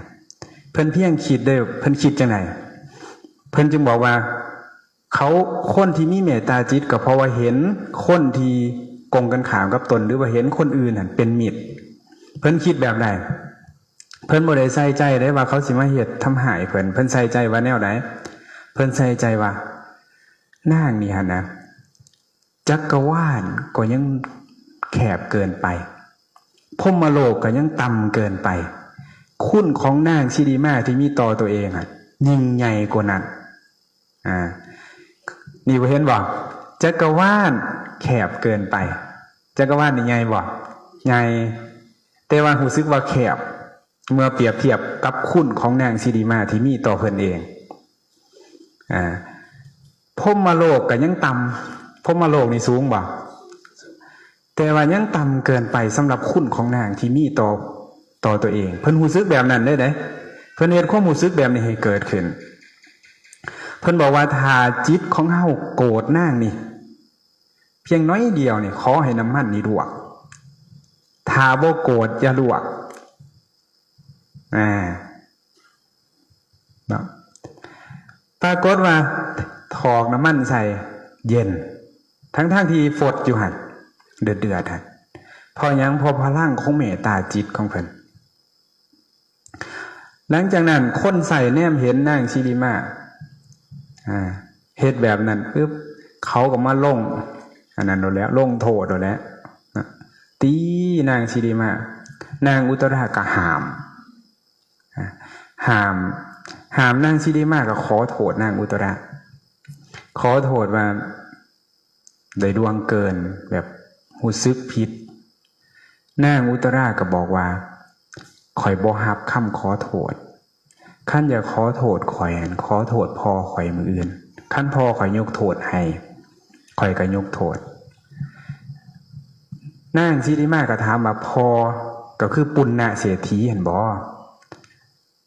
ເພິ່ນພຽງຄິດເດ້ ເພິ່ນຄິດຈັ່ງໃດ? ເພິ່ນຈຶ່ງບອກວ່າ ເຂົາ ຄົນທີ່ມີເມດຕາຈິດ ກໍເພາະວ່າເຫັນຄົນທີ່ກົງກັນຂ້າມກັບຕົນ ຫຼືວ່າເຫັນຄົນອື່ນຫັ້ນເປັນມິດ. ເພິ່ນຄິດແບບໃດ? ເພິ່ນບໍ່ໄດ້ໃສ່ໃຈເດ້ວ່າເຂົາຊິມາເຮັດທຳຮ້າຍເພິ່ນ ເພິ່ນໃສ່ໃຈວ່າແນວໃດ? ເພິ່ນໃສ່ໃຈວ່ານາງນີ້ຫັ້ນນະ ຈັກກະວານກໍຍັງແຄບເກີນໄປ ພົມມະໂລກກໍຍັງຕ່ຳເກີນໄປ ຄຸນຂອງນາງສີລິມາທີ່ມີຕໍ່ຕົວເອງຫັ້ນຍິ່ງໃຫຍ່ກວ່ານັ້ນ. ອ່າ ນີ້ບໍ່ເຫັນບໍ່? ຈັກກະວານແຄບເກີນໄປ. ຈັກກະວານນີ້ໃຫຍ່ບໍ່? ໃຫຍ່ ແຕ່ວ່າຮູ້ສຶກວ່າແຄບ ເມື່ອປຽບທຽບກັບຄຸນຂອງນາງສີລິມາທີ່ມີຕໍ່ເພິ່ນເອງ. ອ່າ ພົມມະໂລກກໍຍັງຕ່ຳ. ພົມມະໂລກນີ້ສູງບໍ່? ແຕ່ວ່າຍັງຕ່ຳເກີນໄປສຳລັບຄຸນຂອງນາງທີ່ມີຕໍ່ ຕໍ່ຕົວເອງ. ເພິ່ນຮູ້ສຶກແບບນັ້ນເລີຍເດ້. ເພິ່ນເຮັດຄວາມຮູ້ສຶກແບບນີ້ໃຫ້ເກີດຂຶ້ນ. ເພິ່ນບອກວ່າ ຖ້າຈິດຂອງເຮົາໂກດນາງນີ້ ພຽງໜ້ອຍດຽວນີ້ ຂໍໃຫ້ນ້ຳມັນນີ້ລວກ. ຖ້າບໍ່ໂກດ ຢ່າລວກ. ອ່າ ເນາະ ປາກົດວ່າຖອກນ້ຳມັນໃສ່ເຢັນ ທັງໆທີ່ຟົດຢູ່ຫັ້ນ ເດືອດໆຫັ້ນ. ເພາະຫຍັງ? ເພາະພະລັງຂອງເມດຕາຈິດຂອງເພິ່ນ. ຫຼັງຈາກນັ້ນ ຄົນໃຊ້ແນມເຫັນນາງສີລິມາ ອ່າ ເຮັດແບບນັ້ນປຶບ ເຂົາກໍມາລົງ ອັນນັ້ນໂລດແລ້ວ ລົງໂທດໂລດແລ້ວນະ ຕີນາງສີລິມາ. ນາງອຸດຕະຣາກໍຫ້າມ ຫ້າມ ຫ້າມນາງສີລິມາ ກໍຂໍໂທດນາງອຸດຕະຣາ ຂໍໂທດວ່າໄດ້ລ່ວງເກີນ ແບບຮູ້ສຶກຜິດ. ນາງອຸດຕະຣາກໍບອກວ່າ ຂ້ອຍບໍ່ຮັບຄຳຂໍໂທດ. ຄັນຢາກຂໍໂທດຂ້ອຍ ຂໍໂທດພໍ່ຂ້ອຍມື້ອື່ນ. ຄັນພໍ່ຂ້ອຍຍົກໂທດໃຫ້ ຂ້ອຍກໍຍົກໂທດ. ນາງສິລິມາກໍຖາມວ່າ ພໍ່ກໍຄືປຸນນະເສດຖີຫັ້ນບໍ?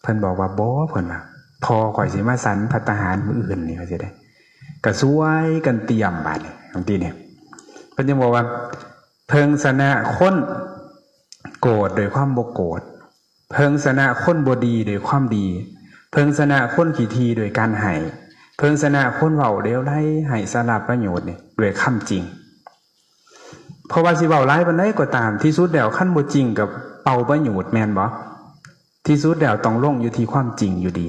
ເພິ່ນບອກວ່າ ບໍ່ ເພິ່ນວ່າ ພໍ່ຂ້ອຍຊິມາສັນພັດຕາຫານມື້ອື່ນນີ້ວ່າຊີ້ເດ້. ກໍຊ່ວຍກັນຕຽມບາດນີ້ ຈັ່ງຊີ້ນີ້ ເພິ່ນຈຶ່ງບອກວ່າ ເພິ່ງຊະນະຄົນໂກດດ້ວຍຄວາມບໍ່ໂກດ, ເພິ່ງຊະນະຄົນບໍ່ດີດ້ວຍຄວາມດີ, ເພິ່ງຊະນະຄົນຂີ້ຖີ່ດ້ວຍການໃຫ້, ເພິ່ງຊະນະຄົນເວົ້າເຫຼວໄຫຼໄຮ້ສາລະປະໂຫຍດນີ້ດ້ວຍຄຳຈິງ. ເພາະວ່າຊິເວົ້າຫຼາຍປານໃດກໍຕາມ ທີ່ສຸດແລ້ວຄັນບໍ່ຈິງກໍເປົ່າປະໂຫຍດ ແມ່ນບໍ່? ທີ່ສຸດແລ້ວຕ້ອງລົງຢູ່ທີ່ຄວາມຈິງຢູ່ດີ.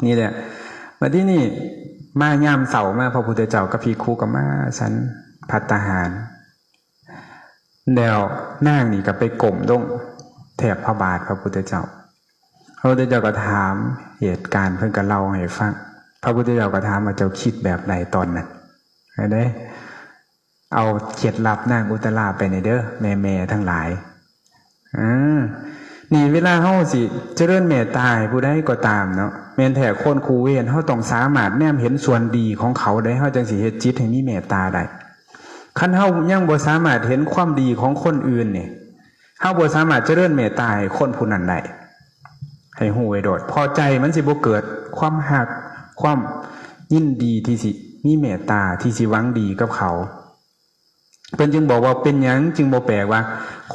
ນີ້ແຫຼະ ບັດທີນີ້ມາຍາມເຊົ້າມາ ພະພຸດທະເຈົ້າກັບພິກຂຸກໍມາສັນພັດຕາຫານ ແລ້ວນາງນີ້ກໍໄປກົ້ມລົງແທບພະບາດພະພຸດທະເຈົ້າ. ພະພຸດທະເຈົ້າກໍຖາມເຫດການ ເພິ່ນກໍເລົ່າໃຫ້ຟັງ. ພະພຸດທະເຈົ້າກໍຖາມວ່າ ເຈົ້າຄິດແບບໃດຕອນນັ້ນ? ເຫັນເດ້ ເອົາເຄັດລັບນາງອຸດຕະລາໄປແດ່ເດີ ແມ່ໆທັງຫຼາຍ. ເອີ ນີ້ເວລາເຮົາຊິຈະເລີນເມດຕາໃຫ້ຜູ້ໃດກໍຕາມເນາະ ແມ່ນແທ້ຄົນຄູ່ເວນ ເຮົາຕ້ອງສາມາດແນມເຫັນສ່ວນດີຂອງເຂົາໄດ້ ເຮົາຈັ່ງຊິເຮັດຈິດໃຫ້ມີເມດຕາໄດ້. ຄັນເຮົາຍັງບໍ່ສາມາດເຫັນຄວາມດີຂອງຄົນອື່ນນີ້ ເຮົາບໍ່ສາມາດຈະເລີນເມດຕາໃຫ້ຄົນຜູ້ນັ້ນໄດ້. ໃຫ້ຮູ້ໄວ້ໂລດ ເພາະໃຈມັນຊິບໍ່ເກີດຄວາມຮັກ ຄວາມຍິນດີທີ່ຊິມີເມດຕາ ທີ່ຊິຫວັງດີກັບເຂົາ. ເພິ່ນຈຶ່ງບອກວ່າ ເປັນຫຍັງຈຶ່ງບໍ່ແປກວ່າ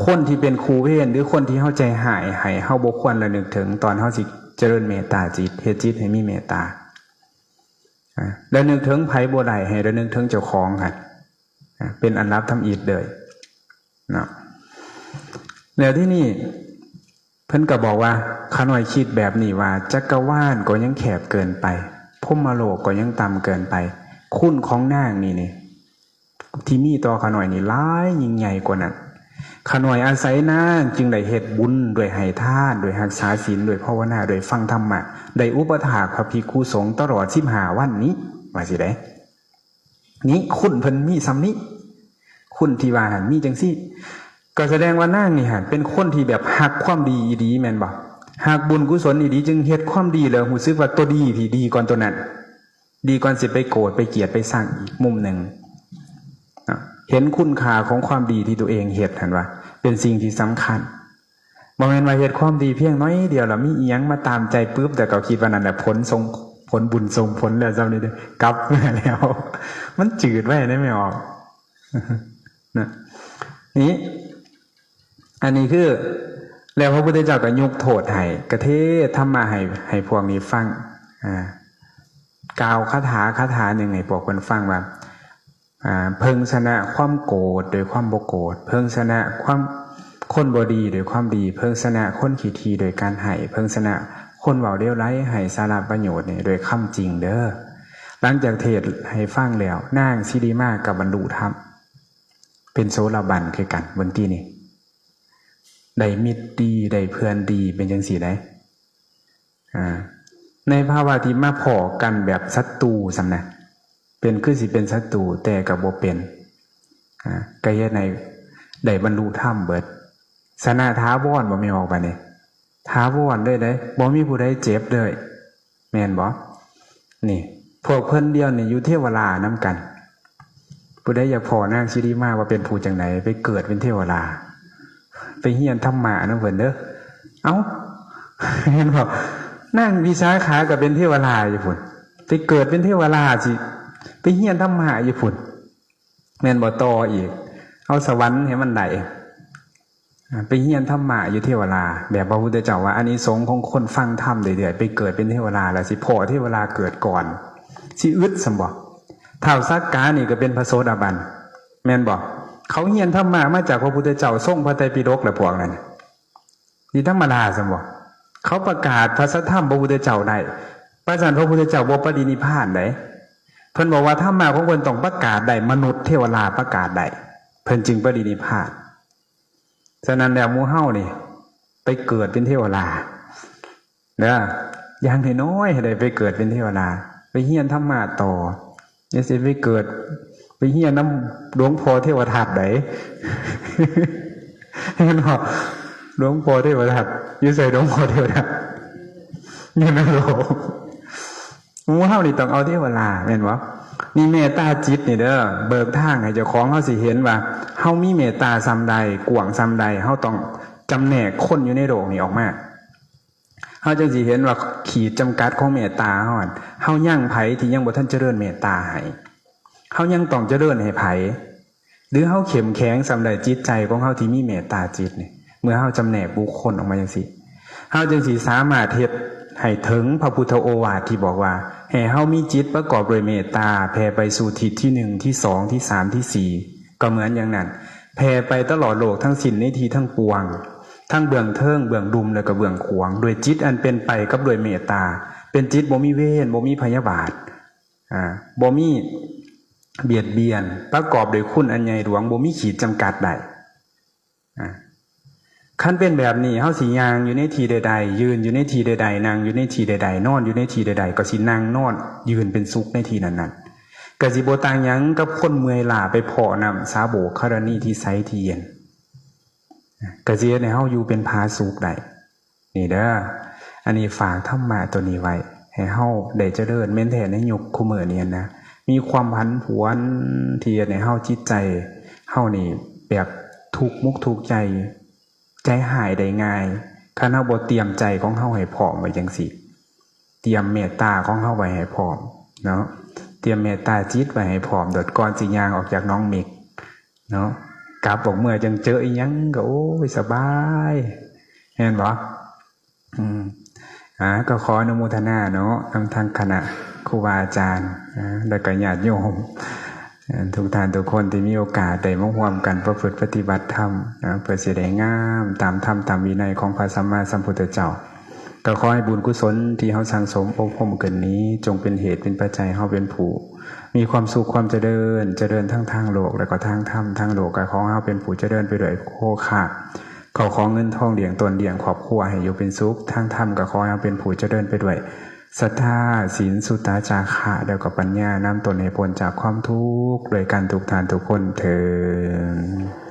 ຄົນທີ່ເປັນຄູ່ເວນ ຫຼື ຄົນທີ່ເຮົາໃຈຮ້າຍໃຫ້ ເຮົາບໍ່ຄວນລະນຶກເຖິງ ຕອນເຮົາຊິຈະເລີນເມດຕາຈິດ ເຮັດຈິດໃຫ້ມີເມດຕາ. ອາ ລະນຶກເຖິງໃຜບໍ່ໄດ້ ໃຫ້ລະນຶກເຖິງເຈົ້າຂອງຫັ້ນ ອາ ເປັນອັນດັບທຳອິດເລີຍເນາະ. ແລ້ວທີນີ້ ເພິ່ນກໍບອກວ່າ ຂ້ານ້ອຍຄິດແບບນີ້ວ່າ ຈັກກະວານກໍຍັງແຄບເກີນໄປ ພົມມະໂລກກໍຍັງຕ່ຳເກີນໄປ ຄຸນຂອງນາງນີ້ນີ້ ທີ່ມີຕໍ່ຂ້ານ້ອຍນີ້ຫຼາຍຍິ່ງໃຫຍ່ກວ່ານັ້ນ. ຂ້ານ້ອຍອາໄສນາງຈຶ່ງໄດ້ເຮັດບຸນດ້ວຍໃຫ້ທານ ດ້ວຍຮັກສາສິນ ດ້ວຍພາວະນາ ດ້ວຍຟັງທຳມະ ໄດ້ອຸປະຖາກພະພິກຂຸສົງຕະຫຼອດສິບຫ້າວັນນີ້ ວ່າຊີ້ເດ້. ນີ້ຄຸນເພິ່ນມີສ່ຳນີ້ ຄຸນທີ່ວ່າຫັ້ນມີຈັ່ງຊີ້ ກໍສະແດງວ່ານາງນີ້ຫັ້ນເປັນຄົນທີ່ແບບຮັກຄວາມດີອີ່ຫຼີແມ່ນບໍ່? ຮັກບຸນກຸສົນອີ່ຫຼີ ຈຶ່ງເຮັດຄວາມດີແລ້ວຮູ້ສຶກວ່າໂຕດີນີ້ດີກວ່າໂຕນັ້ນ ດີກວ່າຊິໄປໂກດໄປກຽດໄປຊັງອີກມຸມໜຶ່ງເນາະ. ເຫັນຄຸນຄ່າຂອງຄວາມດີທີ່ຕົວເອງເຮັດຫັ້ນວ່າເປັນສິ່ງທີ່ສຳຄັນ. ບໍ່ແມ່ນວ່າເຮັດຄວາມດີພຽງໜ້ອຍດຽວ ແລ້ວມີອີ່ຫຍັງມາຕາມໃຈປຶບ ແຕ່ກໍຄິດວ່ານັ້ນແຫຼະຜົນສົ່ງຜົນ ບຸນສົ່ງຜົນແລ້ວ ສ່ຳນີ້ເດ້ ກັບມາແລ້ວ ມັນຈືດໄວ້ໄດ້ແມ່ອອກນະ. ນີ້ ອັນນີ້ຄື ແລ້ວພະພຸດທະເຈົ້າກໍຍົກໂທດໃຫ້ ກະເທດທຳມະໃຫ້ ໃຫ້ພວກນີ້ຟັງ ອ່າ ກ່າວຄາຖາ ຄາຖາໜຶ່ງໃຫ້ພວກເພິ່ນຟັງວ່າ ອ່າ ເພິ່ງຊະນະຄວາມໂກດໂດຍຄວາມບໍ່ໂກດ, ເພິ່ງຊະນະຄວາມ ຄົນບໍ່ດີໂດຍຄວາມດີ, ເພິ່ງຊະນະຄົນຂີ້ຖີ່ໂດຍການໃຫ້, ເພິ່ງຊະນະຄົນເວົ້າເຫຼວໄຫຼໄຮ້ສາລະປະໂຫຍດນີ້ໂດຍຄຳຈິງເດີ. ຫຼັງຈາກເທດໃຫ້ຟັງແລ້ວ, ນາງສິລິມາກໍບັນລຸທຳ ເປັນໂສດາບັນຄືກັນ. ເບິ່ງຕິນີ້ ໄດ້ມິດດີ ໄດ້ເພື່ອນດີ ເປັນຈັ່ງຊີ້ໃດ໋. ອ່າ ໃນພາວະທີ່ມາພໍ້ກັນແບບສັດຕູຊ້ຳນະ ເປັນຄືຊິເປັນສັດຕູ ແຕ່ກໍບໍ່ເປັນ ອ່າ ກໍເຮັດໃຫ້ໄດ້ບັນລຸທຳເບິດ ຊະນະຖາວອນ ບໍ່ແມ່ນອອກບາດນີ້ ຖາວອນເລີຍເດ້ ບໍ່ມີຜູ້ໃດເຈັບເລີຍ ແມ່ນບໍ່? ນີ້ ພວກເພິ່ນດຽວນີ້ຢູ່ເທວະລານຳກັນ. ຜູ້ໃດຢາກພໍ້ນາງສິລິມາວ່າເປັນຜູ້ຈັ່ງໃດ ໄປເກີດເປັນເທວະລາ ໄປຮຽນທຳມະນຳເພິ່ນເດີ. ເອົ້າ ເຫັນບໍ່? ນາງວິສາຂາກໍເປັນເທວະລາຢູ່ພຸ້ນ ໄປເກີດເປັນເທວະລາ ຊິໄປຮຽນທຳມະຢູ່ພຸ້ນ ແມ່ນບໍ່? ຕໍ່ອີກ ເອົາສະຫວັນໃຫ້ມັນໄດ້. ອ່າ ໄປຮຽນທຳມະຢູ່ເທວະລາ ແບບພະພຸດທະເຈົ້າວ່າ ອານິສົງຂອງຄົນຟັງທຳເລື້ອຍໆ ໄປເກີດເປັນເທວະລາ ແລ້ວຊິພໍ້ເທວະລາເກີດກ່ອນ ຊິອຶດຊ້ຳບໍ່? ທ້າວສັກການີ້ກໍເປັນພະໂສດາບັນ ແມ່ນບໍ່? ເຂົາຮຽນທຳມະມາຈາກພະພຸດທະເຈົ້າ ຊົງພະໄຕປິດົກແຫຼະພວກນັ້ນ ຊິທຳມະດາຊັ້ນບໍ່? ເຂົາປະກາດພະສັດທຳພະພຸດທະເຈົ້າໄດ້ ປະຊັ້ນພະພຸດທະເຈົ້າບໍ່ປະລິນິບພານໃດ໋. ເພິ່ນບອກວ່າທຳມະຂອງເພິ່ນຕ້ອງປະກາດໄດ້ ມະນຸດເທວະລາປະກາດໄດ້ ເພິ່ນຈຶ່ງປະລິນິບພານ. ສະນັ້ນແລ້ວ ໝູ່ເຮົານີ້ໄປເກີດເປັນເທວະລາເດີ ຢ່າງນ້ອຍໆໃຫ້ໄດ້ໄປເກີດເປັນເທວະລາ ໄປຮຽນທຳມະຕໍ່. ຢ່າຊິໄປເກີດ ໄປຮຽນນຳຫຼວງພໍ່ເທວະທັດໃດ໋ ເຫັນບໍ່? ຫຼວງພໍ່ເທວະທັດ ຢູ່ໃສ? ຫຼວງພໍ່ເທວະທັດ ຢູ່ນະລົກ. ໝູ່ເຮົານີ້ຕ້ອງເອົາເທວະລາ ແມ່ນບໍ່? ນີ້ເມດຕາຈິດນີ້ເດີ ເບີກທາງໃຫ້ເຈົ້າຂອງເຮົາຊິເຫັນວ່າເຮົາມີເມດຕາສ່ຳໃດ, ກວ້າງສ່ຳໃດ, ເຮົາຕ້ອງຈຳແນກຄົນຢູ່ໃນໂລກນີ້ອອກມາ. ເຮົາຈຶ່ງຊິເຫັນວ່າຂີດຈຳກັດຂອງເມດຕາເຮົາຫັ້ນ, ເຮົາຍັງໃຜທີ່ຍັງບໍ່ທັນຈະເລີນເມດຕາໃຫ້? ເຮົາຍັງຕ້ອງຈະເລີນໃຫ້ໃຜ? ຫຼືເຮົາເຂັ້ມແຂງສ່ຳໃດ, ຈິດໃຈຂອງເຮົາທີ່ມີເມດຕາຈິດນີ້, ເມື່ອເຮົາຈຳແນກບຸກຄົນອອກມາຈັ່ງຊີ້, ເຮົາຈຶ່ງຊິສາມາດເຮັດໃຫ້ເຖິງພະພຸດທະໂອວາດທີ່ບອກວ່າ ໃຫ້ເຮົາມີຈິດປະກອບດ້ວຍເມດຕາ, ແຜ່ໄປສູ່ທິດທີໜຶ່ງ, ທີສອງ, ທີສາມ, ທີສີ່ ກໍເໝືອນຢ່າງນັ້ນ, ແຜ່ໄປຕະຫຼອດໂລກທັງສິ້ນໃນທີ່ທັງປວງ, ທັງເບື້ອງເທິງ, ເບື້ອງລຸ່ມ ແລະກໍເບື້ອງຂວາງ, ດ້ວຍຈິດອັນເປັນໄປກັບດ້ວຍເມດຕາ, ເປັນຈິດບໍ່ມີເວນ, ບໍ່ມີພະຍາບາດ, ອາ, ບໍ່ມີບຽດບຽນ, ປະກອບດ້ວຍຄຸນອັນໃຫຍ່ຫຼວງ, ບໍ່ມີຂີດຈຳກັດໄດ້. ອາ ຄັນເປັນແບບນີ້, ເຮົາຊິຍ່າງຢູ່ໃນທີ່ໃດໆ, ຢືນຢູ່ໃນທີ່ໃດໆ, ນັ່ງຢູ່ໃນທີ່ໃດໆ, ນອນຢູ່ໃນທີ່ໃດໆ, ກໍຊິນັ່ງນອນຢືນເປັນສຸກໃນທີ່ນັ້ນໆ, ກໍຊິບໍ່ຕ່າງຫຍັງກັບຄົນເມື່ອຍລ້າໄປເພາະນ້ຳສາໂບກຄະລະນີທີ່ໃສທີ່ເຢັນ, ກໍຊິເຮັດໃຫ້ເຮົາຢູ່ເປັນຜາສຸກໄດ້. ນີ້ເດີ, ອັນນີ້ຝາກທຳມະຕົວນີ້ໄວ້ ໃຫ້ເຮົາໄດ້ຈະເລີນ. ແມ່ນແທ້ໃນຍຸກຄຸມື້ນີ້ນະ, ມີຄວາມຜັນຜວນທີ່ເຮັດໃຫ້ເຮົາ, ຈິດໃຈເຮົານີ້ແບບທຸກມຸກທຸກໃຈ, ໃຈຮ້າຍໄດ້ງ່າຍ, ຄັນເຮົາບໍ່ຕຽມໃຈຂອງເຮົາໃຫ້ພ້ອມໄວ້ຈັ່ງຊີ້, ຕຽມເມດຕາຂອງເຮົາໄວ້ໃຫ້ພ້ອມເນາະ, ຕຽມເມດຕາຈິດໄວ້ໃຫ້ພ້ອມໂດດ ກ່ອນຊິຍ່າງອອກຈາກໜອງເມັກເນາະ, ກັບອອກເມືອຈັ່ງເຈີອີ່ຫຍັງກໍ ໂອ້ຍ ສະບາຍ, ແມ່ນບໍ່? ອືມ ອາ ກໍຂໍອະນຸໂມທະນາເນາະ ນຳທາງຄະນະຄູບາອາຈານ ອາ ແລ້ວກໍຍາດໂຍມ ອາ ທຸກທ່ານທຸກຄົນທີ່ມີໂອກາດໄດ້ມາຮ່ວມກັນປະພຶດປະຕິບັດທຳ ອາ ເພື່ອຊິໄດ້ງາມຕາມທຳຕາມວິໄນຂອງພະສຳມາສຳພຸດທະເຈົ້າ. ກໍຂໍໃຫ້ບຸນກຸສົນທີ່ເຮົາສັ່ງສົມອົບຮົມຂຶ້ນນີ້ ຈົ່ງເປັນເຫດເປັນປັດໄຈໃຫ້ເຮົາເປັນຜູ້ມີຄວາມສຸກຄວາມຈະເລີນ, ຈະເລີນທັງທາງໂລກ ແລະກໍທາງທຳ. ທາງໂລກກໍຂໍໃຫ້ເຮົາເປັນຜູ້ຈະເລີນໄປດ້ວຍໂພຄະ ເຂົ້າຂອງເງິນທອງ, ລ້ຽງຕົນລ້ຽງຄອບຄົວໃຫ້ຢູ່ເປັນສຸກ. ທາງທຳກໍຂໍໃຫ້ເຮົາເປັນຜູ້ຈະເລີນໄປດ້ວຍສັດທາ, ສິນ, ສຸດຕາ, ຈາຄະ ແລ້ວກໍປັນຍາ, ນຳຕົນໃຫ້ພົ້ນຈາກຄວາມທຸກດ້ວຍກັນທຸກທ່ານທຸກຄົນເທີ້ນ.